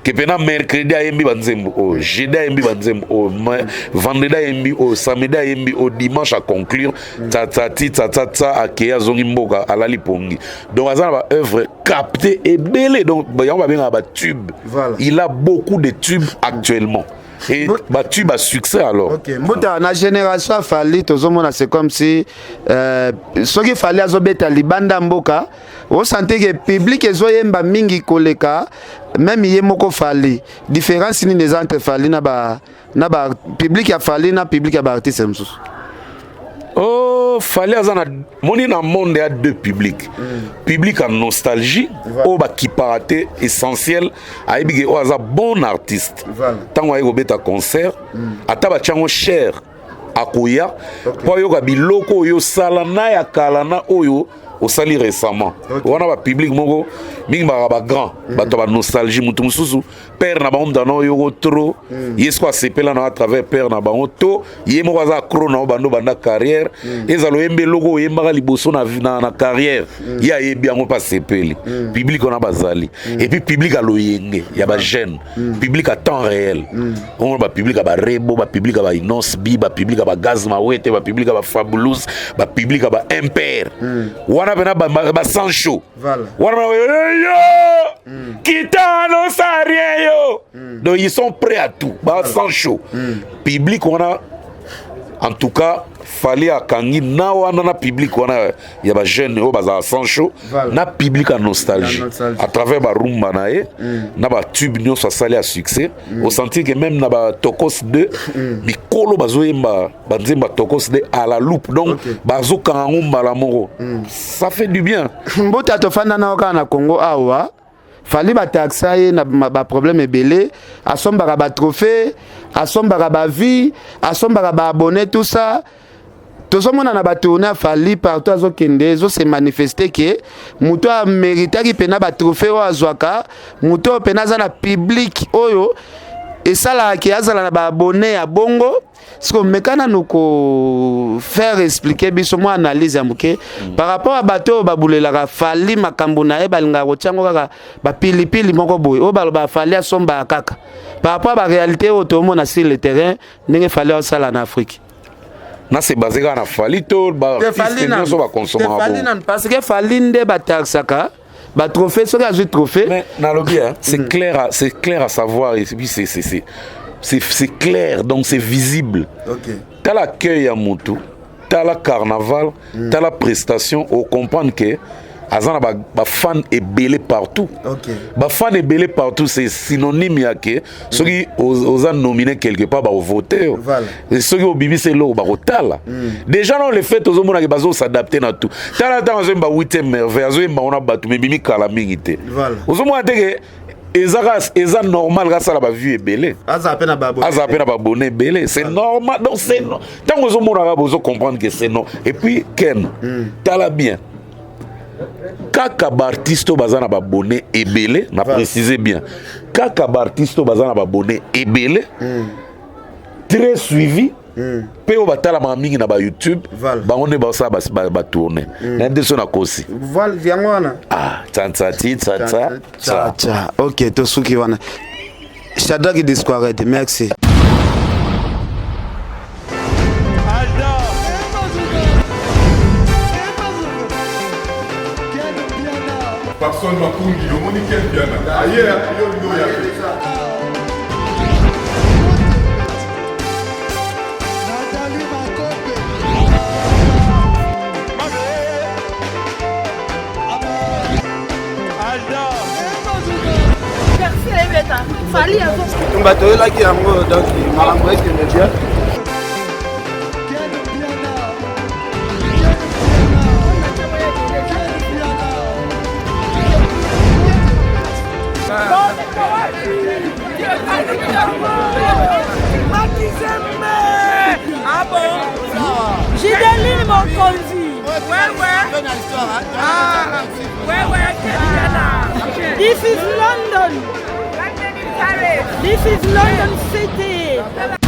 Speaker 4: ke mpena mercredi ayembi banzembo oyo, jeudi ayembi banzembo oyo, vendredi ayembi oyo, samedi ayembi oyo, dimanche aconclure tsatsati tsatsatsa, akei, azongi mboka, alali pongi. Donc aza na baœuvre capté ebele. Donc yango babengaka batube. Il a beaucoup de tubes actuellement et batube à succès alors.
Speaker 1: Ok, mbuta, na génération ya Fally, tozomona c'est comme si soki Fally azobeta libanda mboka, osante ke public ezoyemba mingi koleka même ye moko Fally. Différence nini eza entre Fally na ba public ya Fally na public ya baartiste mosusu?
Speaker 4: Oh, Fally aza na moni na monde ya deux publics. Public ya nostalgie oyo bakipaka te. Essentiel ayebi ke oyo aza bon artiste. Ntango aye kobeta concert, ata batiango cher, akoya mpo ayoka biloko oyo osala na ya kala na oyo osali récemment. Wana bapublic moko mingi baka bagrand, bato ya banostalgie. Motu mosusu, père na bango moto ana oyoko trop, ye siko asepela na à travers père na bango, to ye moko aza accro na bando banda carrière. Ezala oyemba eloko oyembaka liboso na carrière, ye ayebi yango mpe asepeli. Public wana bazali. Et puis public aloyenge ya bajeune, public à temps réel, omona bapublic ya barebo, bapublic ya baInnoss'B, bapublic ya baGaz Mawete, bapublic ya baFabulous, bapublic ya baimper wana mpena basan chaud wana yo kitano sa rien yo. Donc ils sont prêts à tout, ba sang chaud. Public wana, en tout cas Fally akangi na wana na public wana ya bajeune oyo bazala sang chaud na public ya nostalgie à travers barumba na ye na batube nyonso asali ya succès. Osentir ke même na baTokooos 2, mikolo bazoyemba banzembo ya Tokooos 2 à la loupe. Donc bazokanga yango mbala moko, ça fait du bien.
Speaker 1: Mbuta, tofanda nao kaka na Congo awa. Fally ba taxa ye na ba problème ebele, asombaka ba trophée, asombaka ba vie, asombaka ba abonné tout ça. Tozomona na ba tournée ya Fally partout azokende ezo se manifester que moto ameritaki pena ba trophée oyo azwaka, moto oyo pena aza na public oyo esalaka ke azala na ba abonné ya bongo. Siko meka nanu ko faire expliquer biso mwa analyse ya moke par rapport à bato oyo babulelaka Fally makambo na ye, balingaka kotia yango kaka bapilipili moko boye oyo balobaka Fally asombaka kaka par rapport à ba réalité oyo tomona sur le terrain ndenge Fally asala na Afrique.
Speaker 4: Na se basé kaka na Fally to ba artiste nyonso bakonsomaka
Speaker 1: bongo? Parce que Fally nde bataxaka ba trophée, soki azwi trophée.
Speaker 4: Mais nalobi, hein, c'est clair, c'est clair à savoir et puis c'est clair, donc c'est visible. Tala accueil ya mutu, tala carnaval, tala prestation, ocomprendre que aza na bafan ebele partout. Bafan ebele partout, c'est synonyme ya ke soki oza nominé quelque part, bakovote yo. Soki obimisi eloko, bakotala. Déjà non, le fait ozomonake bazos'adapte na tout. Tala ntango azoyemba 8e merveille, azoyemba ngo na bato mebimi kala mingi te. Ozomona te ke eza eza normal kasala bavue ebele,
Speaker 1: azala mpe na
Speaker 4: baabonné. Azala mpe na baabonné ebele, c'est normal. Donc c'est ntango ozomonaka, bozocomprendre que c'est non. Et puis ken, tala bien, kaka baartiste oyo baza na baabonné ebele, na précise bien, kaka baartiste oyo baza na baabonné ebele, très suivi, mpe oyo batalamaka mingi na bayoutube, bango nde basala batourne. Nayebi te so nakosi.
Speaker 1: Yango wana.
Speaker 4: Ah, tsantsa ti tsantsa.
Speaker 1: Tsa. Ok, tosuki wana. Shadrack Disquared, merci.
Speaker 5: Papson Makungi, omoni Ken Piana. Aye, yo ndo ya.
Speaker 1: Tumba toyelaki yango, donc makambo ekende bien.
Speaker 9: Gideline Mokonzi. This is London. This is London City.